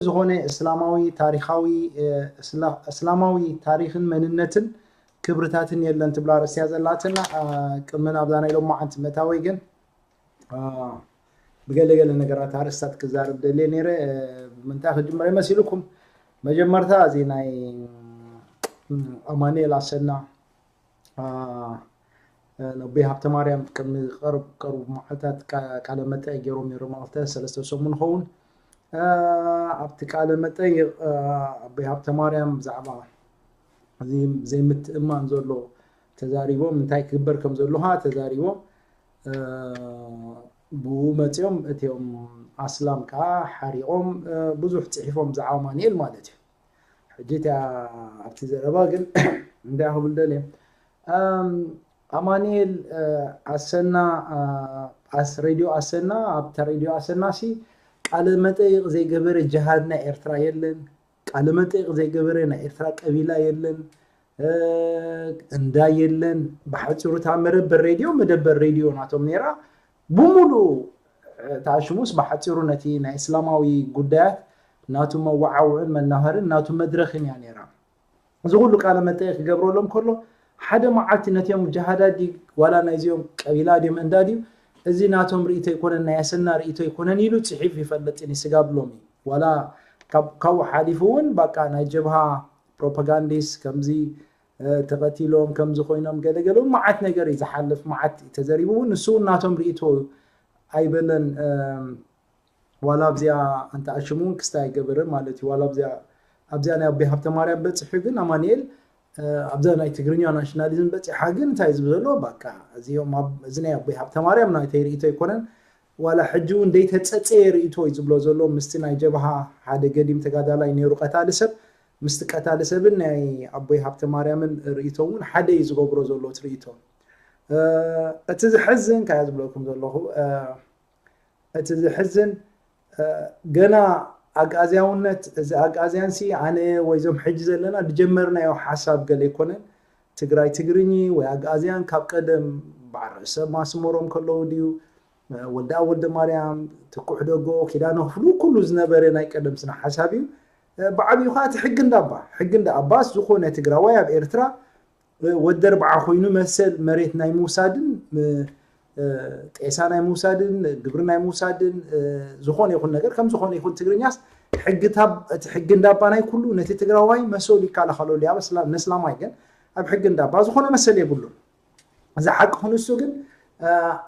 ዝኾነ እስላማዊ ታሪኻዊ እስላማዊ ታሪኽን መንነትን ክብርታትን የለን ትብላ ርእስያ ዘላትና። ቅድሚ ናብዛ ናይ ሎማዓንቲ መታወይ ግን ብገለገለ ነገራት ኣርእስታት ክዛረብ ደልየ ነይረ። ብምንታይ ክጅምር መሲልኩም? መጀመርታ እዚ ናይ ኣማኑኤል ኣሰና ነቦይ ሃብተ ማርያም ቅድሚ ቀርብ ቀርቡ መዓልታት ቃለ መጠ ገይሮም ነይሮም። ክልተ ሰለስተ ሰሙን ኸውን ኣብቲ ቃለ መጠይቕ ኣቦይ ሃብተ ማርያም ብዛዕባ እዚ ዘይምትእማን ዘሎ ተዛሪቦም፣ እንታይ ክግበር ከም ዘሎ ኸዓ ተዛሪቦም። ብኡ መፂኦም እቲኦም ኣስላም ከዓ ሓሪቖም ብዙሕ ፅሒፎም ብዛዕባ ኣማኑኤል ማለት እዩ። ሕጂ እቲኣ ኣብቲ ዘረባ ግን እንታይ ክብል ደልየ ኣማኑኤል ኣሰና ኣስ ሬድዮ ኣሰና ኣብታ ሬድዮ ኣሰና ሲ ቃለ መጠይቕ ዘይገበረ ጅሃድ ናይ ኤርትራ የለን። ቃለ መጠይቕ ዘይገበረ ናይ ኤርትራ ቀቢላ የለን። እንዳ የለን። ብሓፂሩ እታ መደበር ሬድዮ መደበር ሬድዮ ናቶም ነይራ። ብሙሉ እታ ሽሙስ ብሓፂሩ ነቲ ናይ እስላማዊ ጉዳያት ናቱ መወዓውዕን መናሃርን ናቱ መድረኽን እያ ነይራ። እዚ ኩሉ ቃለ መጠይቕ ክገብረሎም ከሎ ሓደ መዓልቲ ነቲኦም ጅሃዳዲ ዋላ ናይዚኦም ቀቢላ ድዮም እንዳ ድዩ እዚ ናቶም ርእይቶ ኣይኮነን ናይ ኣሰና ርእይቶ ኣይኮነን ኢሉ ፅሒፍ ይፈልጥን ይስጋብ ሎሚ ዋላ ካብኡ ሓሊፉ እውን በቃ ናይ ጀብሃ ፕሮፓጋንዲስ ከምዚ ተቐቲሎም ከምዚ ኮይኖም ገለገለ እውን መዓት ነገር እዩ ዝሓልፍ መዓት እዩ ተዘሪቡ እውን ንሱ እውን ናቶም ርእይቶ ኣይበለን። ዋላ ኣብዚኣ ኣንተ ኣሽሙ እውን ክስታይ ኣይገበረን ማለት እዩ። ዋላ ኣብዚኣ ኣብዚኣ ናይ ኣቦይ ሃብተ ማርያም በፂሑ ግን ኣማኑኤል ኣብዛ ናይ ትግርኛ ናሽናሊዝም በፂሓ ግን እንታይ ዝብል ዘሎ ባካ እዚኦም እዚ ናይ ኣቦይ ሃብተ ማርያም ናይተይ ርእይቶ ኣይኮነን። ዋላ ሕጂ እውን ደይተፀፀየ ርእይቶ እዩ ዝብሎ ዘሎ ምስቲ ናይ ጀብሃ ሓደ ገዲም ተጋዳላይ ነይሩ ቀታሊ ሰብ ምስቲ ቀታሊ ሰብን ናይ ኣቦይ ሃብተ ማርያምን ርእይቶ እውን ሓደ እዩ ዝገብሮ ዘሎ እቲ ርእይቶ። እቲ ዝሕዝን ካያ ዝብለኩም ዘለኹ እቲ ዝሕዝን ገና ኣግኣዝያውነት እዚ ኣግኣዝያን ሲ ኣነ ወይ ዞም ሕጂ ዘለና ዝጀመርናዮ ሓሳብ ገለ ኣይኮነን። ትግራይ ትግርኚ ወይ ኣግኣዝያን ካብ ቀደም በዓል ርእሰ ኣስመሮም ከለዉ ድዩ ወልደኣብ ወልደማርያም፣ ትኩሕ ደጎ፣ ኪዳነ ክፍሉ ኩሉ ዝነበረ ናይ ቀደም ስነ ሓሳብ እዩ። ብዓብዩ ከዓ እቲ ሕጊ እንዳባ ሕጊ እንዳኣባስ ዝኾነ ትግራዋይ ኣብ ኤርትራ ወዲ ኣርብዓ ኮይኑ መሰል መሬት ናይ ምውሳድን ጤሳ ናይ ምውሳድን ግብሪ ናይ ምውሳድን ዝኾነ ይኹን ነገር ከም ዝኾነ ይኹን ትግርኛስ ሕግታብ እቲ ሕጊ እንዳባ ናይ ኩሉ ነቲ ትግራዋይ መሰሉ ይከላኸለሉ እያ። ነስላማይ ግን ኣብ ሕጊ እንዳባ ዝኾነ መሰል የብሉን። እዚ ሓቂ ክንሱ ግን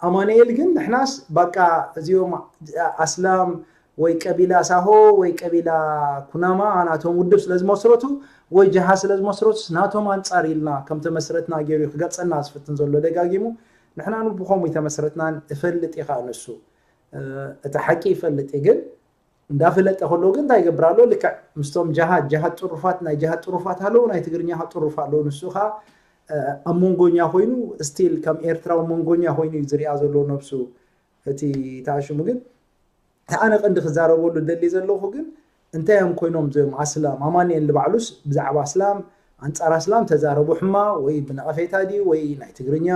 ኣማኑኤል ግን ንሕናስ ባቃ እዚኦም ኣስላም ወይ ቀቢላ ሳሆ ወይ ቀቢላ ኩናማ ናቶም ውድብ ስለ ዝመስረቱ ወይ ጀሃ ስለ ዝመስረቱ ናቶም ኣንጻር ኢልና ከም ተመስረትና ገይሩ ክገልጸና ዝፍትን ዘሎ ደጋጊሙ። ንሕና ብኸምኡ ተመስረትናን እፈልጥ ኢኻ ንሱ እቲ ሓቂ ይፈልጥ ግን እንዳፈለጠ ከሎ ግን እንታይ ይገብር ኣሎ? ልክዕ ምስቶም ጀሃድ ጀሃድ ጥሩፋት ናይ ጀሃድ ጥሩፋት ኣለዉ ናይ ትግርኛ ጥሩፍ ኣለዉ። ንሱ ኸዓ ኣብ መንጎኛ ኮይኑ ስቲል ከም ኤርትራዊ መንጎኛ ኮይኑ እዩ ዝሪኣ ዘሎ ነብሱ። እቲ ተኣሽሙ ግን እቲ ኣነ ቀንዲ ክዛረበሉ ደሊ ዘለኹ ግን እንታይ እዮም ኮይኖም ዞም ኣስላም ኣማንኤል ንባዕሉስ ብዛዕባ ኣስላም ኣንጻር ኣስላም ተዛረቡ ሕማ ወይ ብነቐፌታ ድዩ ወይ ናይ ትግርኛ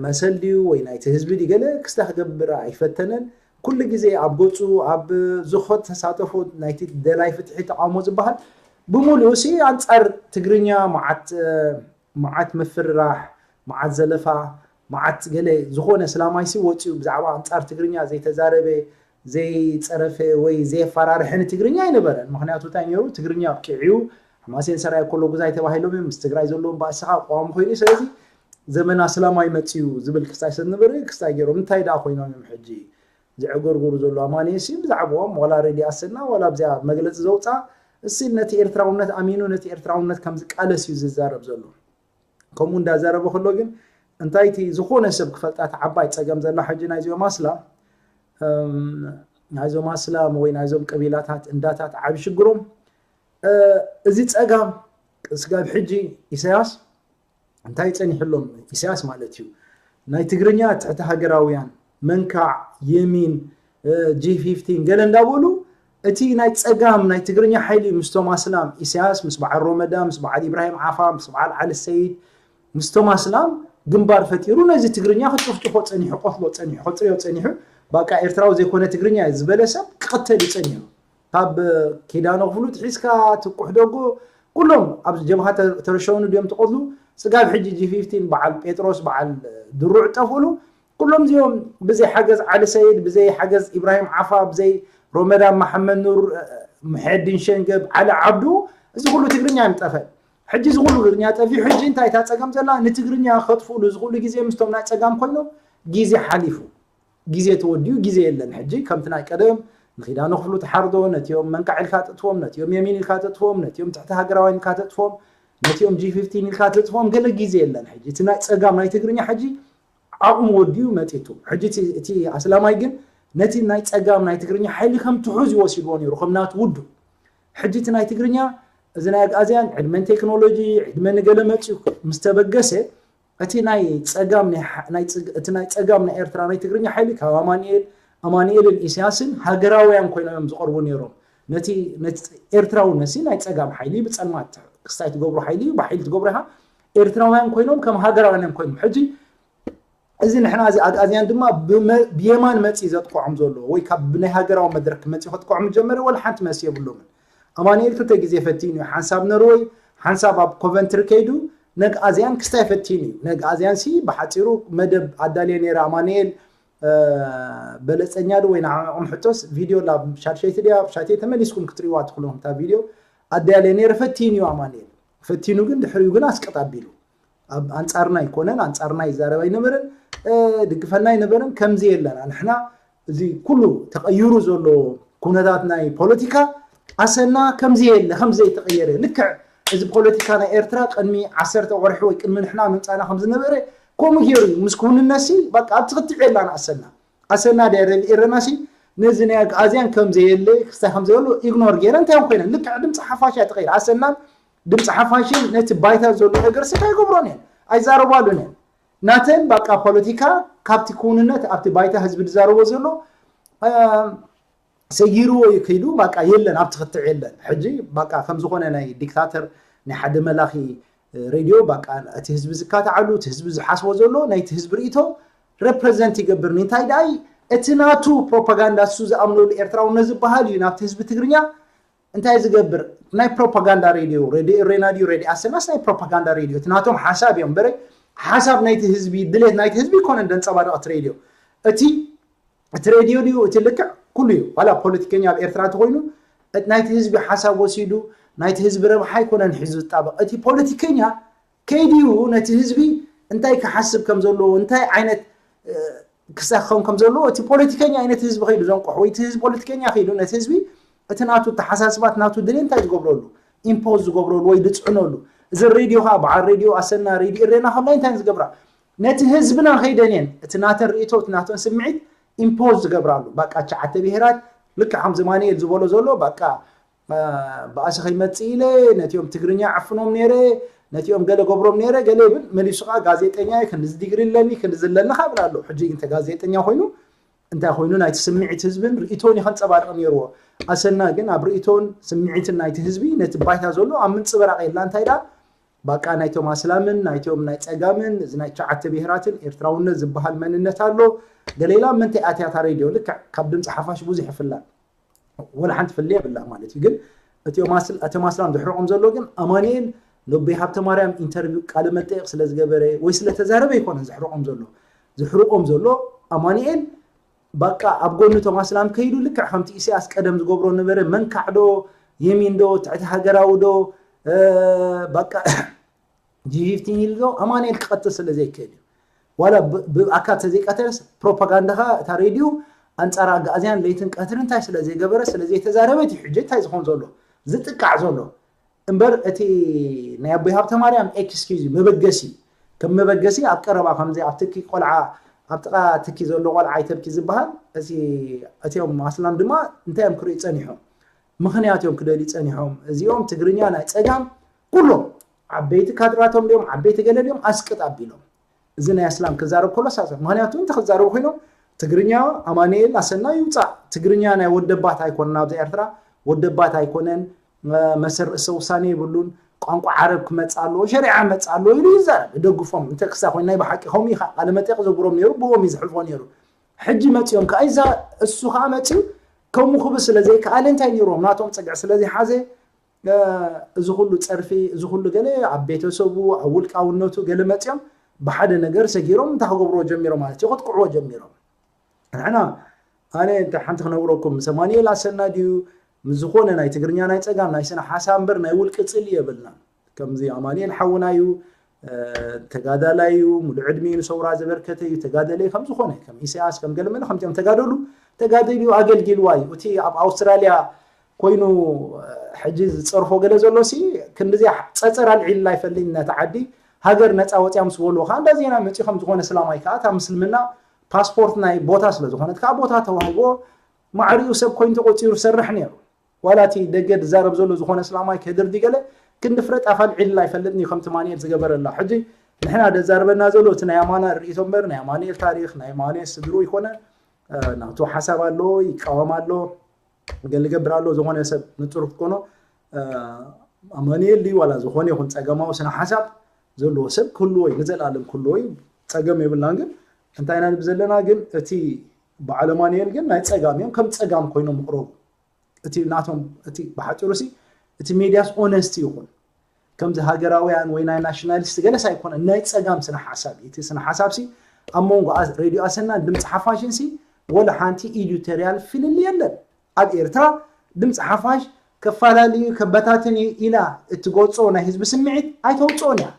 መሰል ድዩ ወይ ናይቲ ህዝቢ ድዩ ገለ ክስታ ክገብር ኣይፈተነን። ኩሉ ግዜ ኣብ ገፁ ኣብ ዝኾት ተሳተፎ ናይቲ ደላይ ፍትሒ ተቃውሞ ዝበሃል ብምሉኡ ሲ ኣንጻር ትግርኛ መዓት መዓት ምፍርራሕ መዓት ዘለፋ መዓት ገለ ዝኾነ ስላማይ ሲ ወፂኡ ብዛዕባ ኣንጻር ትግርኛ ዘይተዛረበ ዘይፀረፈ ወይ ዘየፈራርሐ ንትግርኛ ኣይነበረን። ምክንያቱ እንታይ ነይሩ ትግርኛ ኣብቂዑ ሓማሴን ሰራየ ኮሎ ጉዛይ ተባሂሎም እዮም ምስ ትግራይ ዘለዎም ባእስኻ ኣቋዋሚ ኮይኑ እዩ። ስለዚ ዘመን ኣስላማይ መፅዩ ዝብል ክስታይ ሰብ ነበረ ክስታይ ገይሮም እንታይ ደኣ ኮይኖም እዮም ሕጂ ዘዕገርግሩ ዘሎ ኣማኒ ሲ ብዛዕባኦም ዋላ ሬድዮ ኣሰና ዋላ ኣብዚኣ መግለፂ ዘውፃ እስል ነቲ ኤርትራውነት ኣሚኑ ነቲ ኤርትራውነት ከም ዝቃለስ እዩ ዝዛረብ ዘሎ። ከምኡ እንዳዛረበ ከሎ ግን እንታይ እቲ ዝኾነ ሰብ ክፈልጣት ዓባይ ፀገም ዘላ ሕጂ ናይዚኦም ኣስላም ናይዞም ኣስላም ወይ ናይዞም ቀቢላታት እንዳታት ዓብ ሽግሮም እዚ ፀጋም ስጋብ ሕጂ ኢሳያስ እንታይ ፀኒሕሎም ኢሳያስ ማለት እዩ ናይ ትግርኛ ትሕቲ ሃገራውያን መንካዕ የሚን ጂ ፊፍቲን ገለ እንዳበሉ እቲ ናይ ፀጋም ናይ ትግርኛ ሓይሊ ምስቶም ኣስላም ኢሳያስ ምስ በዓል ሮመዳ ምስ በዓል ኢብራሂም ዓፋ ምስ በዓል ዓሊ ሰይድ ምስቶም ኣስላም ግንባር ፈጢሩ ነዚ ትግርኛ ክጭፍጭፎ ፀኒሑ ቆትሎ ፀኒሑ ከፅርዮ ፀኒሑ በቃ ኤርትራዊ ዘይኮነ ትግርኛ ዝበለ ሰብ ክቅተል እዩ ፀኒሑ። ካብ ኪዳነ ክፍሉ ትሒዝካ ትኩሕ ደጎ ኩሎም ኣብ ጀብሃ ተረሸኑ ድዮም ትቆትሉ። ስጋብ ሕጂ ጂ ፊፍቲን በዓል ጴጥሮስ በዓል ድሩዕ ጠፍእሉ። ኩሎም እዚኦም ብዘይ ሓገዝ ዓሊ ሰይድ፣ ብዘይ ሓገዝ ኢብራሂም ዓፋ፣ ብዘይ ሮመዳን መሓመድ ኑር፣ ምሐዲን ሸንገብ፣ ዓሊ ዓብዱ፣ እዚ ኩሉ ትግርኛ ይምጠፈ። ሕጂ እዚ ኩሉ ትግርኛ ጠፊኡ ሕጂ እንታይ እታ ፀገም ዘላ? ንትግርኛ ከጥፍእሉ እዚ ኩሉ ግዜ ምስቶም ናይ ፀጋም ኮይኖም ግዜ ሓሊፉ። ግዜ ተወዲኡ ግዜ የለን። ሕጂ ከምቲ ናይ ቀደም ንኪዳነ ክፍሉ ትሓርዶ፣ ነቲኦም መንካዕ ኢልካ ተጥፎም፣ ነቲኦም የሚን ኢልካ ተጥፎም፣ ነቲኦም ትሕቲ ሃገራውያን ኢልካ ተጥፎም፣ ነቲኦም ጂ ፊፍቲን ኢልካ ተጥፎም፣ ገለ ግዜ የለን። ሕጂ እቲ ናይ ፀጋም ናይ ትግርኛ ሕጂ ዓቕሙ ወዲኡ መፂቱ። ሕጂ እቲ ኣስላማይ ግን ነቲ ናይ ፀጋም ናይ ትግርኛ ሓይሊ ከም ትሑዝ ይወሲድዎ ነይሩ፣ ከም ናቱ ውዱ። ሕጂ እቲ ናይ ትግርኛ እዚ ናይ ኣግኣዝያን ዕድመን ቴክኖሎጂ ዕድመ ንገለ መፅኡ ምስ ተበገሰ እቲ ናይ ፀጋም ናይ ሓ- ናይ ፅግ- እቲ ናይ ፀጋም ናይ ኤርትራ ናይ ትግርኛ ሓይሊ ካብ ኣማንኤል ኣማንኤልን ኢሳያስን ሃገራውያን ኮይኖም እዮም ዝቐርቡ ነይሮም። ነቲ ነቲ ኤርትራውነት ሲ ናይ ፀጋም ሓይሊ ብፀልማት ክስታይ ትገብሩ ሓይሊ እዩ፣ ብሓይሊ ትገብሩ ኢኻ። ኤርትራውያን ኮይኖም ከም ሃገራውያን እዮም ኮይኖም። ሕጂ እዚ ንሕና እዚ ኣግኣዝያን ድማ ብመ- ብየማን መፂ ዘጥቅዖም ዘሎ ወይ ካብ ብናይ ሃገራዊ መድረክ መፂ ከጥቅዖም ጀመረ። ወላ ሓንቲ መሲ የብሎምን። ኣማንኤል ክልተ ግዜ ፈቲኑ እዩ። ሓንሳብ ነርወይ፣ ሓንሳብ ኣብ ኮቨንትሪ ከይዱ ነግኣዝያን ክስታይ ፈቲኑ እዩ። ነግኣዝያን ሲ ብሓፂሩ መደብ ኣዳልየ ነይረ ኣማንኤል በለፀኛ ዶ ወይ ንዓቕም ሕቶስ ቪድዮ ላ ሻድሸይቲ ድያ ሻድሸይቲ ተመሊስኩም ክትሪዋ ትኽእሉ። ከምታ ቪድዮ ኣዳልየ ነይረ። ፈቲኑ እዩ ኣማንኤል። ፈቲኑ ግን ድሕሪኡ ግን ኣስቀጥ ኣቢሉ ኣብ ኣንጻርና ኣይኮነን፣ ኣንጻርና ይዛረብ ኣይነበረን፣ ድግፈና ኣይነበረን። ከምዚ የለና ንሕና። እዚ ኩሉ ተቐይሩ ዘሎ ኩነታት ናይ ፖለቲካ ኣሰና ከምዚ የለ፣ ከምዚ ዘይተቐየረ። ልክዕ እዚ ፖለቲካ ናይ ኤርትራ ቅድሚ ዓሰርተ ወርሒ ወይ ቅድሚ ንሕና ምምጻና ከም ዝነበረ ከምኡ ገይሩ እዩ። ምስ ክውንነሲ በቃ ኣብቲ ክትዕ የላን ኣሰና ኣሰና ዳይረል ኤረናሲ ነዚ ናይ ኣግኣዝያን ከም ዘየለ ክስታይ ከም ዘየሉ ኢግኖር ገይረ እንታይ እዮም ኮይነን? ልክዕ ድምፂ ሓፋሽ እያ ተቐይራ። ኣሰናን ድምፂ ሓፋሽን ነቲ ባይታ ዘሎ ነገር ስታይ ይገብሮን እየን፣ ኣይዛረባሉን እየን። ናተን በቃ ፖለቲካ ካብቲ ክውንነት ኣብቲ ባይታ ህዝቢ ዝዛረቦ ዘሎ ሰጊርዎ እዩ ከይዱ። በቃ የለን ኣብቲ ክትዕ የለን። ሕጂ በቃ ከም ዝኾነ ናይ ዲክታተር ናይ ሓደ መላኺ ሬድዮ በቃ እቲ ህዝቢ ዝካትዓሉ እቲ ህዝቢ ዝሓስቦ ዘሎ ናይቲ ህዝቢ ርእቶ ሬፕረዘንት ይገብር። ንምንታይ ደኣይ እቲ ናቱ ፕሮፓጋንዳ እሱ ዝኣምነሉ ኤርትራውነት ዝበሃል እዩ ናብቲ ህዝቢ ትግርኛ እንታይ ዝገብር? ናይ ፕሮፓጋንዳ ሬድዮ ሬድዮ ኤሬና ድዩ ሬድዮ ኣሰናስ ናይ ፕሮፓጋንዳ ሬድዮ እቲ ናቶም ሓሳብ እዮም በረ ሓሳብ ናይቲ ህዝቢ ድሌት ናይቲ ህዝቢ ይኮነ ደንፀባረቐት ሬድዮ እቲ እቲ ሬድዮ ድዩ እቲ ልክዕ ኩሉ እዩ ዋላ ፖለቲከኛ ኣብ ኤርትራ እንተኮይኑ ናይቲ ህዝቢ ሓሳብ ወሲዱ ናይቲ ህዝቢ ረብሓ ኣይኮነን ሒዙ ዝጣበቕ እቲ ፖለቲከኛ ከይድዩ ነቲ ህዝቢ እንታይ ክሓስብ ከም ዘለዎ እንታይ ዓይነት ክሳብ ክኸውን ከም ዘለዎ እቲ ፖለቲከኛ እዩ ነቲ ህዝቢ ከይዱ ዘንቆሕ ወይ እቲ ህዝቢ ፖለቲከኛ ከይዱ ነቲ ህዝቢ እቲ ናቱ ተሓሳስባት ናቱ ድሌ እንታይ ዝገብረሉ ኢምፖዝ ዝገብረሉ ወይ ድፅዕነሉ እዚ ሬድዮ ከዓ በዓል ሬድዮ ኣሰና ሬድዮ እሬና ከላይ እንታይ ዝገብራ ነቲ ህዝብና ከይደንየን እቲ ናተን ርእቶ እቲ ናተን ስምዒት ኢምፖዝ ዝገብራሉ በቃ ሸዓተ ብሄራት ልክዕ ከም ዝማንኤል ዝበሎ ዘሎ በቃ ባእሲ ከይመፅእ ኢለ ነቲኦም ትግርኛ ዕፍኖም ነይረ ነቲኦም ገለ ገብሮም ነይረ ገለ ይብል መሊሱ ከዓ ጋዜጠኛ እየ ክንዚ ዲግሪ ኣለኒ ክንዚ ኣለኒ ከዓ ይብል ኣሎ ሕጂ እንተ ጋዜጠኛ ኮይኑ እንታይ ኮይኑ ናይቲ ስምዒት ህዝብን ርእቶን እዩ ከንፀባርቕ ነይርዎ ኣሰና ግን ኣብ ርእቶን ስምዒትን ናይቲ ህዝቢ ነቲ ባይታ ዘሎ ኣብ ምንፅብራቕ የላ እንታይ ዳ ባቃ ናይቶም ኣስላምን ናይቶም ናይ ፀጋምን እዚ ናይ ትሽዓተ ብሄራትን ኤርትራውነት ዝበሃል መንነት ኣሎ ገሌላ ምንታይ ኣትያታ ሬድዮ ልክዕ ካብ ድምፂ ሓፋሽ ብዙሕ ይፍላል ወላ ሓንቲ ፍልይ የብላ ማለት እዩ ግን እቲኦም ኣስላም ዝሕርቆም ዘሎ ግን ኣማኑኤል ነቦይ ሃብተ ማርያም ኢንተርቪው ቃለ መጠየቅ ስለ ዝገበረ ወይ ስለ ተዛረበ ኣይኮነን ዝሕርቆም ዘሎ ዝሕርቆም ዘሎ ኣማኑኤል በቃ ኣብ ጎኒ እቶም ኣስላም ከይዱ ልክዕ ከምቲ ኢሳያስ ቀደም ዝገብሮ ነበረ መንካዕ ዶ የሚን ዶ ትሕቲ ሃገራዊ ዶ በቃ ጂ ፊፍቲን ኢሉ ዶ ኣማኑኤል ክቐትል ስለ ዘይክእል እዩ ዋላ ብኣካል ተዘይቀተለስ ፕሮፓጋንዳኻ እታ ሬድዮ ኣንጻር ኣጋእዝያን ለይትን ቀትሪ እንታይ ስለ ዘይገበረ ስለ ዘይተዛረበ እቲ ሕጂ እንታይ ዝኾን ዘሎ ዝጥቃዕ ዘሎ እምበር እቲ ናይ ኣቦይ ሃብተ ማርያም ኤክስኪዝ እዩ መበገሲ ከም መበገሲ ኣብ ቀረባ ከምዚ ኣብ ትኪ ቆልዓ ኣብ ጥቓ ትኪ ዘሎ ቆልዓ ኣይተብኪ ዝበሃል እዚ እቲኦም ኣስላም ድማ እንታይ እዮም ክርእዩ ጸኒሖም ምኽንያት እዮም ክደልዩ ጸኒሖም እዚኦም ትግርኛ ናይ ጸጋም ኩሎም ዓበይቲ ካድራቶም ድዮም ዓበይቲ ገለ ድዮም ኣስቅጥ ኣቢሎም እዚ ናይ ኣስላም ክዛረብ ከሎ ሳሰ ምኽንያቱ እንተ ክዛረቡ ኮይኖም ትግርኛ ኣማኑኤል ኣሰና ይውፃእ ትግርኛ ናይ ወደባት ኣይኮነን ኣብዚ ኤርትራ ወደባት ኣይኮነን መሰል ርእሰ ውሳኔ የብሉን ቋንቋ ዓረብ ክመፅእ ኣለዎ ሸሪዓ መፅእ ኣለዎ ኢሉ ይዛረብ ይደግፎም እንተ ክሳ ኮይኑ ናይ ብሓቂ ከምኡ ኢኻ ቃለ መጠየቅ ዘግብሮም ነይሩ ብኦም እዩ ዝሕልፎ ነይሩ ሕጂ መፅኦም ከዓ ይዛ እሱ ከዓ መፅኡ ከምኡ ክብል ስለ ዘይከኣለ እንታይ ነይሮም ናቶም ፀግዒ ስለ ዘይሓዘ፣ እዚ ኩሉ ፀርፊ፣ እዚ ኩሉ ገለ ኣብ ቤተሰቡ፣ ኣብ ውልቃውነቱ ገለ መፅኦም ብሓደ ነገር ሰጊሮም እንታይ ክገብርዎ ጀሚሮም ማለት እዩ፣ ክጥቅዕዎ ጀሚሮም። ንሕና ኣነ እንተ ሓንቲ ክነግረኩም፣ ምስ ኣማኑኤል ኣሰና ድዩ፣ ምስ ዝኾነ ናይ ትግርኛ ናይ ፀጋም ናይ ስነ ሓሳብ እምበር ናይ ውልቂ ፅል የብልና። ከምዚ ኣማኑኤል ሓውና እዩ፣ ተጋዳላይ እዩ፣ ሙሉ ዕድሚኡ ንሰውራ ዘበርከተ እዩ፣ ተጋደለ ከም ዝኾነ ከም ኢሳያስ ከም ገለመለ ከምዚኦም ተጋደሉ ተጋደሉ ኣገልጊልዋ እዩ። እቲ ኣብ ኣውስትራልያ ኮይኑ ሕጂ ዝፀርፎ ገለ ዘሎ ሲ ክንዲዚያ ፀፀር ኣልዒልላ ኣይፈልይን ነቲ ዓዲ። ሃገር ነፃ ወፅያ ምስ በልዎ ከዓ እንዳ ዜና መፂኡ ከም ዝኾነ ስላማይ ከዓ እታ ምስልምና ፓስፖርት ናይ ቦታ ስለ ዝኾነት ከዓ ቦታ ተዋሂቦ ማዕሪኡ ሰብ ኮይኑ ተቆፂሩ ዝሰርሕ ነይሩ። ዋላ እቲ ደገ ዝዛረብ ዘሎ ዝኾነ ስላማይ ከድርዲ ገለ ክንዲ ፍረ ጣፍ ኣልዒልላ ኣይፈልጥን እዩ ከምቲ ማንኤል ዝገበረላ። ሕጂ ንሕና ደዛርበና ዘሎ እቲ ናይ ኣማና ርእይቶ እምበር ናይ ኣማንኤል ታሪኽ ናይ ኣማንኤል ስድሩ ይኮነ። ናቱ ሓሳብ ኣሎ፣ ይቃወም ኣሎ፣ ገለ ይገብር ኣሎ። ዝኾነ ሰብ ንጹር ክትኮኖ ኣማንኤል ድዩ ዋላ ዝኾነ ይኹን ጸገማዊ ስነ ሓሳብ ዘለዎ ሰብ ክህልዎ እዩ፣ ንዘለኣለም ክህልዎ እዩ። ጸገም የብልናን። ግን እንታይ ኢና ንብል ዘለና ግን እቲ በዓል ኣማንኤል ግን ናይ ጸጋም እዮም፣ ከም ጸጋም ኮይኖም ይቕረቡ። እቲ ናቶም እቲ ብሓጺሩ ሲ እቲ ሜድያስ ኦነስት ይኹን ከምዚ ሃገራውያን ወይ ናይ ናሽናሊስት ገለስ ኣይኮነን፣ ናይ ጸጋም ስነ ሓሳብ እዩ። እቲ ስነ ሓሳብ ሲ ኣብ መንጎ ሬድዮ ኣሰናን ድምፂ ሓፋሽን ሲ ወላ ሓንቲ ኢዲቶሪያል ፍልል የለን። ኣብ ኤርትራ ድምፂ ሓፋሽ ከፈላለዩ ከበታትን እዩ ኢላ እትገልጾ ናይ ህዝቢ ስምዒት ኣይተውፅኦን እያ።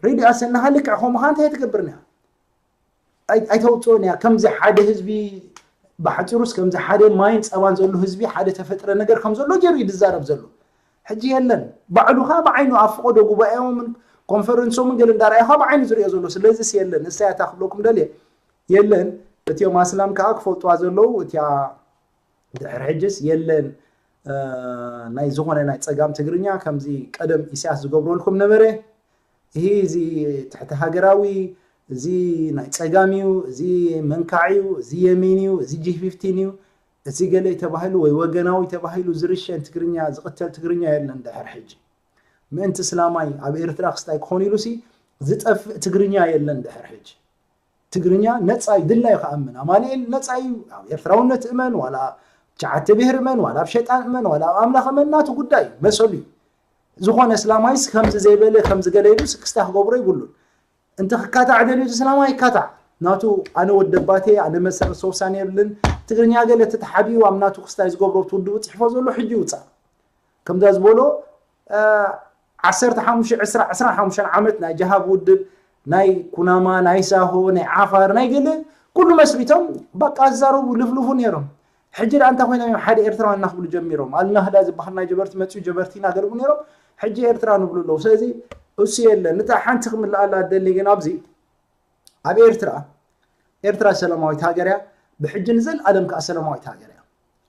ሬድዮ ኣሰና ልክዕ ከምኡ እንታይ ትገብርና እያ? ኣይተውፅኦን እያ። ከምዚ ሓደ ህዝቢ ብሓፂሩስ ከምዚ ሓደ ማይን ፀባን ዘሎ ህዝቢ ሓደ ተፈጥረ ነገር ከም ዘሎ ገይሩ እዩ ዝዛረብ ዘሎ። ሕጂ የለን ባዕሉ ከዓ ብዓይኑ ኣብ ፈቐዶ ጉባኤኦምን ኮንፈረንሶምን ገለ እንዳረኣየ ከዓ ብዓይኑ ዝሪኦ ዘሎ። ስለዚስ የለን እሳያታ ክብለኩም ደልየ የለን። እቲኦም ኣስላም ከዓ ክፈልጥዋ ዘለዉ እቲያ ድሕር ሕጅስ የለን ናይ ዝኾነ ናይ ፀጋም ትግርኛ ከምዚ ቀደም ኢሳያስ ዝገብረልኩም ነበረ። ይህ እዚ ትሕቲ ሃገራዊ እዚ ናይ ፀጋም እዩ፣ እዚ መንካዕ እዩ፣ እዚ የሚን እዩ፣ እዚ ጂ ፊፍቲን እዩ፣ እዚ ገለ ተባሂሉ ወይ ወገናዊ ተባሂሉ ዝርሸን ትግርኛ ዝቕተል ትግርኛ የለን። ድሕር ሕጂ ምእንቲ ስላማይ ኣብ ኤርትራ ክስታይ ክኾን ኢሉ ሲ ዝጠፍእ ትግርኛ የለን። ድሕር ሕጂ ትግርኛ ነፃ እዩ፣ ድላዩ ክኣምን። ኣማኑኤል ነፃ እዩ፣ ኣብ ኤርትራውነት እመን ዋላ ኣብ ትሽዓተ ብሄር እመን ዋላ ኣብ ሸጣን እመን ዋላ ኣብ ኣምላኽ እመን ናቱ ጉዳይ እዩ፣ መሰሉ እዩ። ዝኾነ እስላማይስ ከምዚ ዘይበለ ከምዚ ገለ ኢሉ ስክስታ ክገብሮ ይብሉን። እንተ ክካታዕ ደልዩ እቲ እስላማይ ይካታዕ፣ ናቱ። ኣነ ወደባቴ ኣነ መሰረት ሰውሳን የብልን። ትግርኛ ገለ ተተሓቢኡ ኣብ ናቱ ክስታይ ዝገብሮ እቲ ውድቡ ፅሕፎ ዘሎ ሕጂ ይውፃእ። ከምዛ ዝበሎ ዓሰርተ ሓሙሽተ ዕስራ ዕስራ ሓሙሽተ ዓመት ናይ ጀሃብ ውድብ ናይ ኩናማ ናይ ሳሆ ናይ ዓፋር ናይ ገለ ኩሉ መስሪቶም በቃ ዝዛረቡ ልፍልፉ ነይሮም። ሕጂ ደኣ እንታይ ኮይኖም እዮም ሓደ ኤርትራውያን እናክብሉ ጀሚሮም። ኣልናህዳ ዝበሃል ናይ ጀበርቲ መፅኡ ጀበርቲ እናገለቡ ነይሮም። ሕጂ ኤርትራ ንብሉ ኣለዉ። ስለዚ እሱ የለን። እታ ሓንቲ ክምልኣላ ደሊ ግን ኣብዚ ኣብ ኤርትራ ኤርትራ ሰላማዊት ሃገር እያ። ብሕጂ ንዘለኣለም ከዓ ሰላማዊት ሃገር እያ።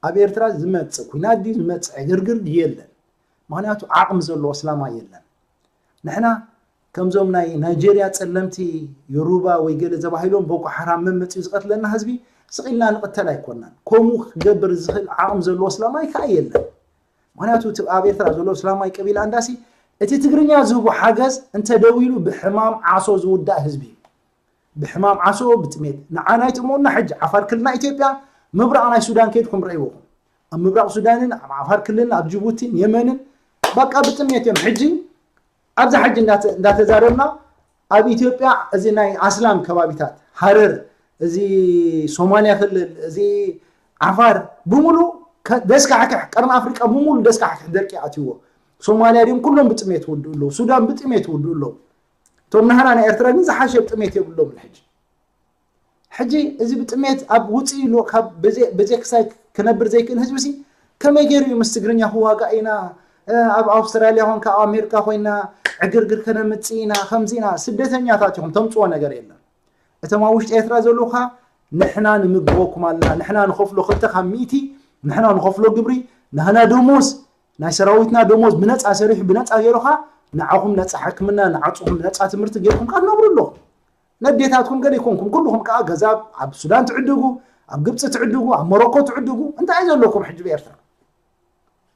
ኣብ ኤርትራ ዝመፅእ ኩናት ድዩ ዝመፅእ ዕግርግር ድዩ የለን። ምክንያቱ ዓቕሚ ዘለዎ እስላማይ የለን። ንሕና ከምዞም ናይ ናይጄርያ ጸለምቲ ዮሩባ ወይ ገለ ዘባሂሎም ቦኮ ሓራም መመፅኡ ዝቐትለና ህዝቢ ስቕ ኢልና ንቕተል ኣይኮናን። ከምኡ ክገብር ዝኽእል ዓቕሚ ዘለዎ እስላማይ ከዓ የለን። ምክንያቱ እቲ ኣብ ኤርትራ ዘሎ እስላማይ ቀቢላ እንዳሲ እቲ ትግርኛ ዝህቦ ሓገዝ እንተ ደው ኢሉ ብሕማም ዓሶ ዝውዳእ ህዝቢ እዩ። ብሕማም ዓሶ ብጥሜት ንዓና ይጥሞና። ሕጂ ዓፋር ክልልና ኢትዮጵያ ምብራቕ ናይ ሱዳን ከይድኩም ረእይዎኹም። ኣብ ምብራቕ ሱዳንን ኣብ ዓፋር ክልልን ኣብ ጅቡቲን የመንን በቃ ብጥሜት እዮም። ሕጂ ኣብዛ ሕጂ እንዳተ- እንዳተዛረብና ኣብ ኢትዮጵያ እዚ ናይ ኣስላም ከባቢታት ሃረር፣ እዚ ሶማሊያ ክልል፣ እዚ ዓፋር ብምሉ ከ- ደስካሕክሕ ቀርኒ ኣፍሪቃ ብምሉ ደስካሕክሕ ደርቂ ኣትይዎ። ሶማሊያ ድም ኩሎም ብጥሜት ይውድኡ ኣለዉ። ሱዳን ብጥሜት ይውድኡ ኣለዉ። እቶም ናህና ናይ ኤርትራ ግን ዝሓሸ ጥሜት የብሎምን። ሕጂ ሕጂ እዚ ብጥሜት ኣብ ውፅእ ኢሉ ካብ ብዘይ ክሳይ ክነብር ዘይክእል ህዝቢ ሲ ከመይ ገይሩ እዩ ምስ ትግርኛ ክዋጋእ ኢና? ኣብ ኣውስትራልያ ኮንካ ኣብ ኣሜሪካ ኮይና ዕግርግር ከነምፅእ ኢና ከምዚ ኢና። ስደተኛታት ኢኹም፣ ተምፅዎ ነገር የለን። እቶም ኣብ ውሽጢ ኤርትራ ዘለውካ ንሕና ንምግበኩም ኣለና፣ ንሕና ንኸፍሎ ክልተ ካብ ሚእቲ ንሕና ንኸፍሎ ግብሪ፣ ናህና ደሞዝ ናይ ሰራዊትና ደሞዝ ብነፃ ሰሪሑ ብነፃ ገይሩካ ንዓኹም ነፃ ሕክምና ንዓፅኹም ነፃ ትምህርቲ ገይርኩም ከዓ ትነብሩ ኣለኹም። ነዴታትኩም ገለ ይኮንኩም ኩልኹም ከዓ ገዛ ኣብ ሱዳን ትዕድጉ፣ ኣብ ግብፂ ትዕድጉ፣ ኣብ ሞሮኮ ትዕድጉ። እንታይ እዩ ዘለኩም ሕጂ ብኤርትራ?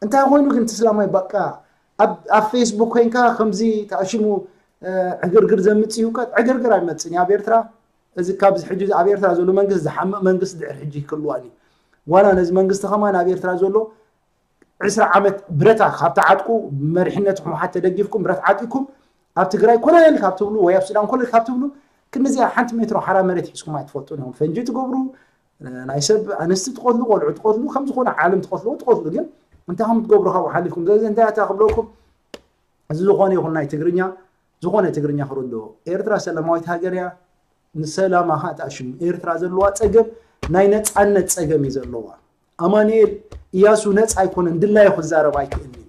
እንታይ ኮይኑ ግን እቲ እስላማይ በቃ ኣብ ፌስቡክ ኮይንካ ከምዚ ተኣሽሙ ዕግርግር ዘምፅእ እዩ? ዕግርግር ኣይመፅን እዩ ኣብ ኤርትራ። እዚ ካብዚ ሕጂ ኣብ ኤርትራ ዘሎ መንግስት ዝሓምቕ መንግስት ድሕር ሕጂ ክህልዋን እዩ። ዋላ ነዚ መንግስቲ ከማን ኣብ ኤርትራ ዘሎ ዕስራ ዓመት ብረታ ካብ ተዓጥቁ፣ መሪሕነት ህወሓት ተደጊፍኩም ብረት ዓጢኩም ኣብ ትግራይ ኮለል ካብ ትብሉ ወይ ኣብ ሱዳን ኮለል ካብ ትብሉ ክንዲዚኣ ሓንቲ ሜትሮ ሓራ መሬት ሒዝኩም ኣይትፈልጡን ኢኹም። ፈንጂ ትገብሩ፣ ናይ ሰብ ኣንስቲ ትቐትሉ፣ ቆልዑ ትቐትሉ፣ ከም ዝኾነ ዓለም ትቐትልዎ ትቐትሉ። ግን እንታይ ከም ትገብሩ ካብኡ ሓሊፍኩም፣ ስለዚ እንታይ እታ ክብለኩም፣ እዚ ዝኾነ ይኹን ናይ ትግርኛ፣ ዝኾነ ትግርኛ ክርድኦ፣ ኤርትራ ሰላማዊት ሃገር እያ። ንሰላማ ከዓ ተኣሽሙ። ኤርትራ ዘለዋ ጸገም ናይ ነጻነት ጸገም እዩ ዘለዋ። ኣማኑኤል እያሱ ነጻ ኣይኮነን፣ ድላዩ ክዛረብ ኣይክእልን እዩ።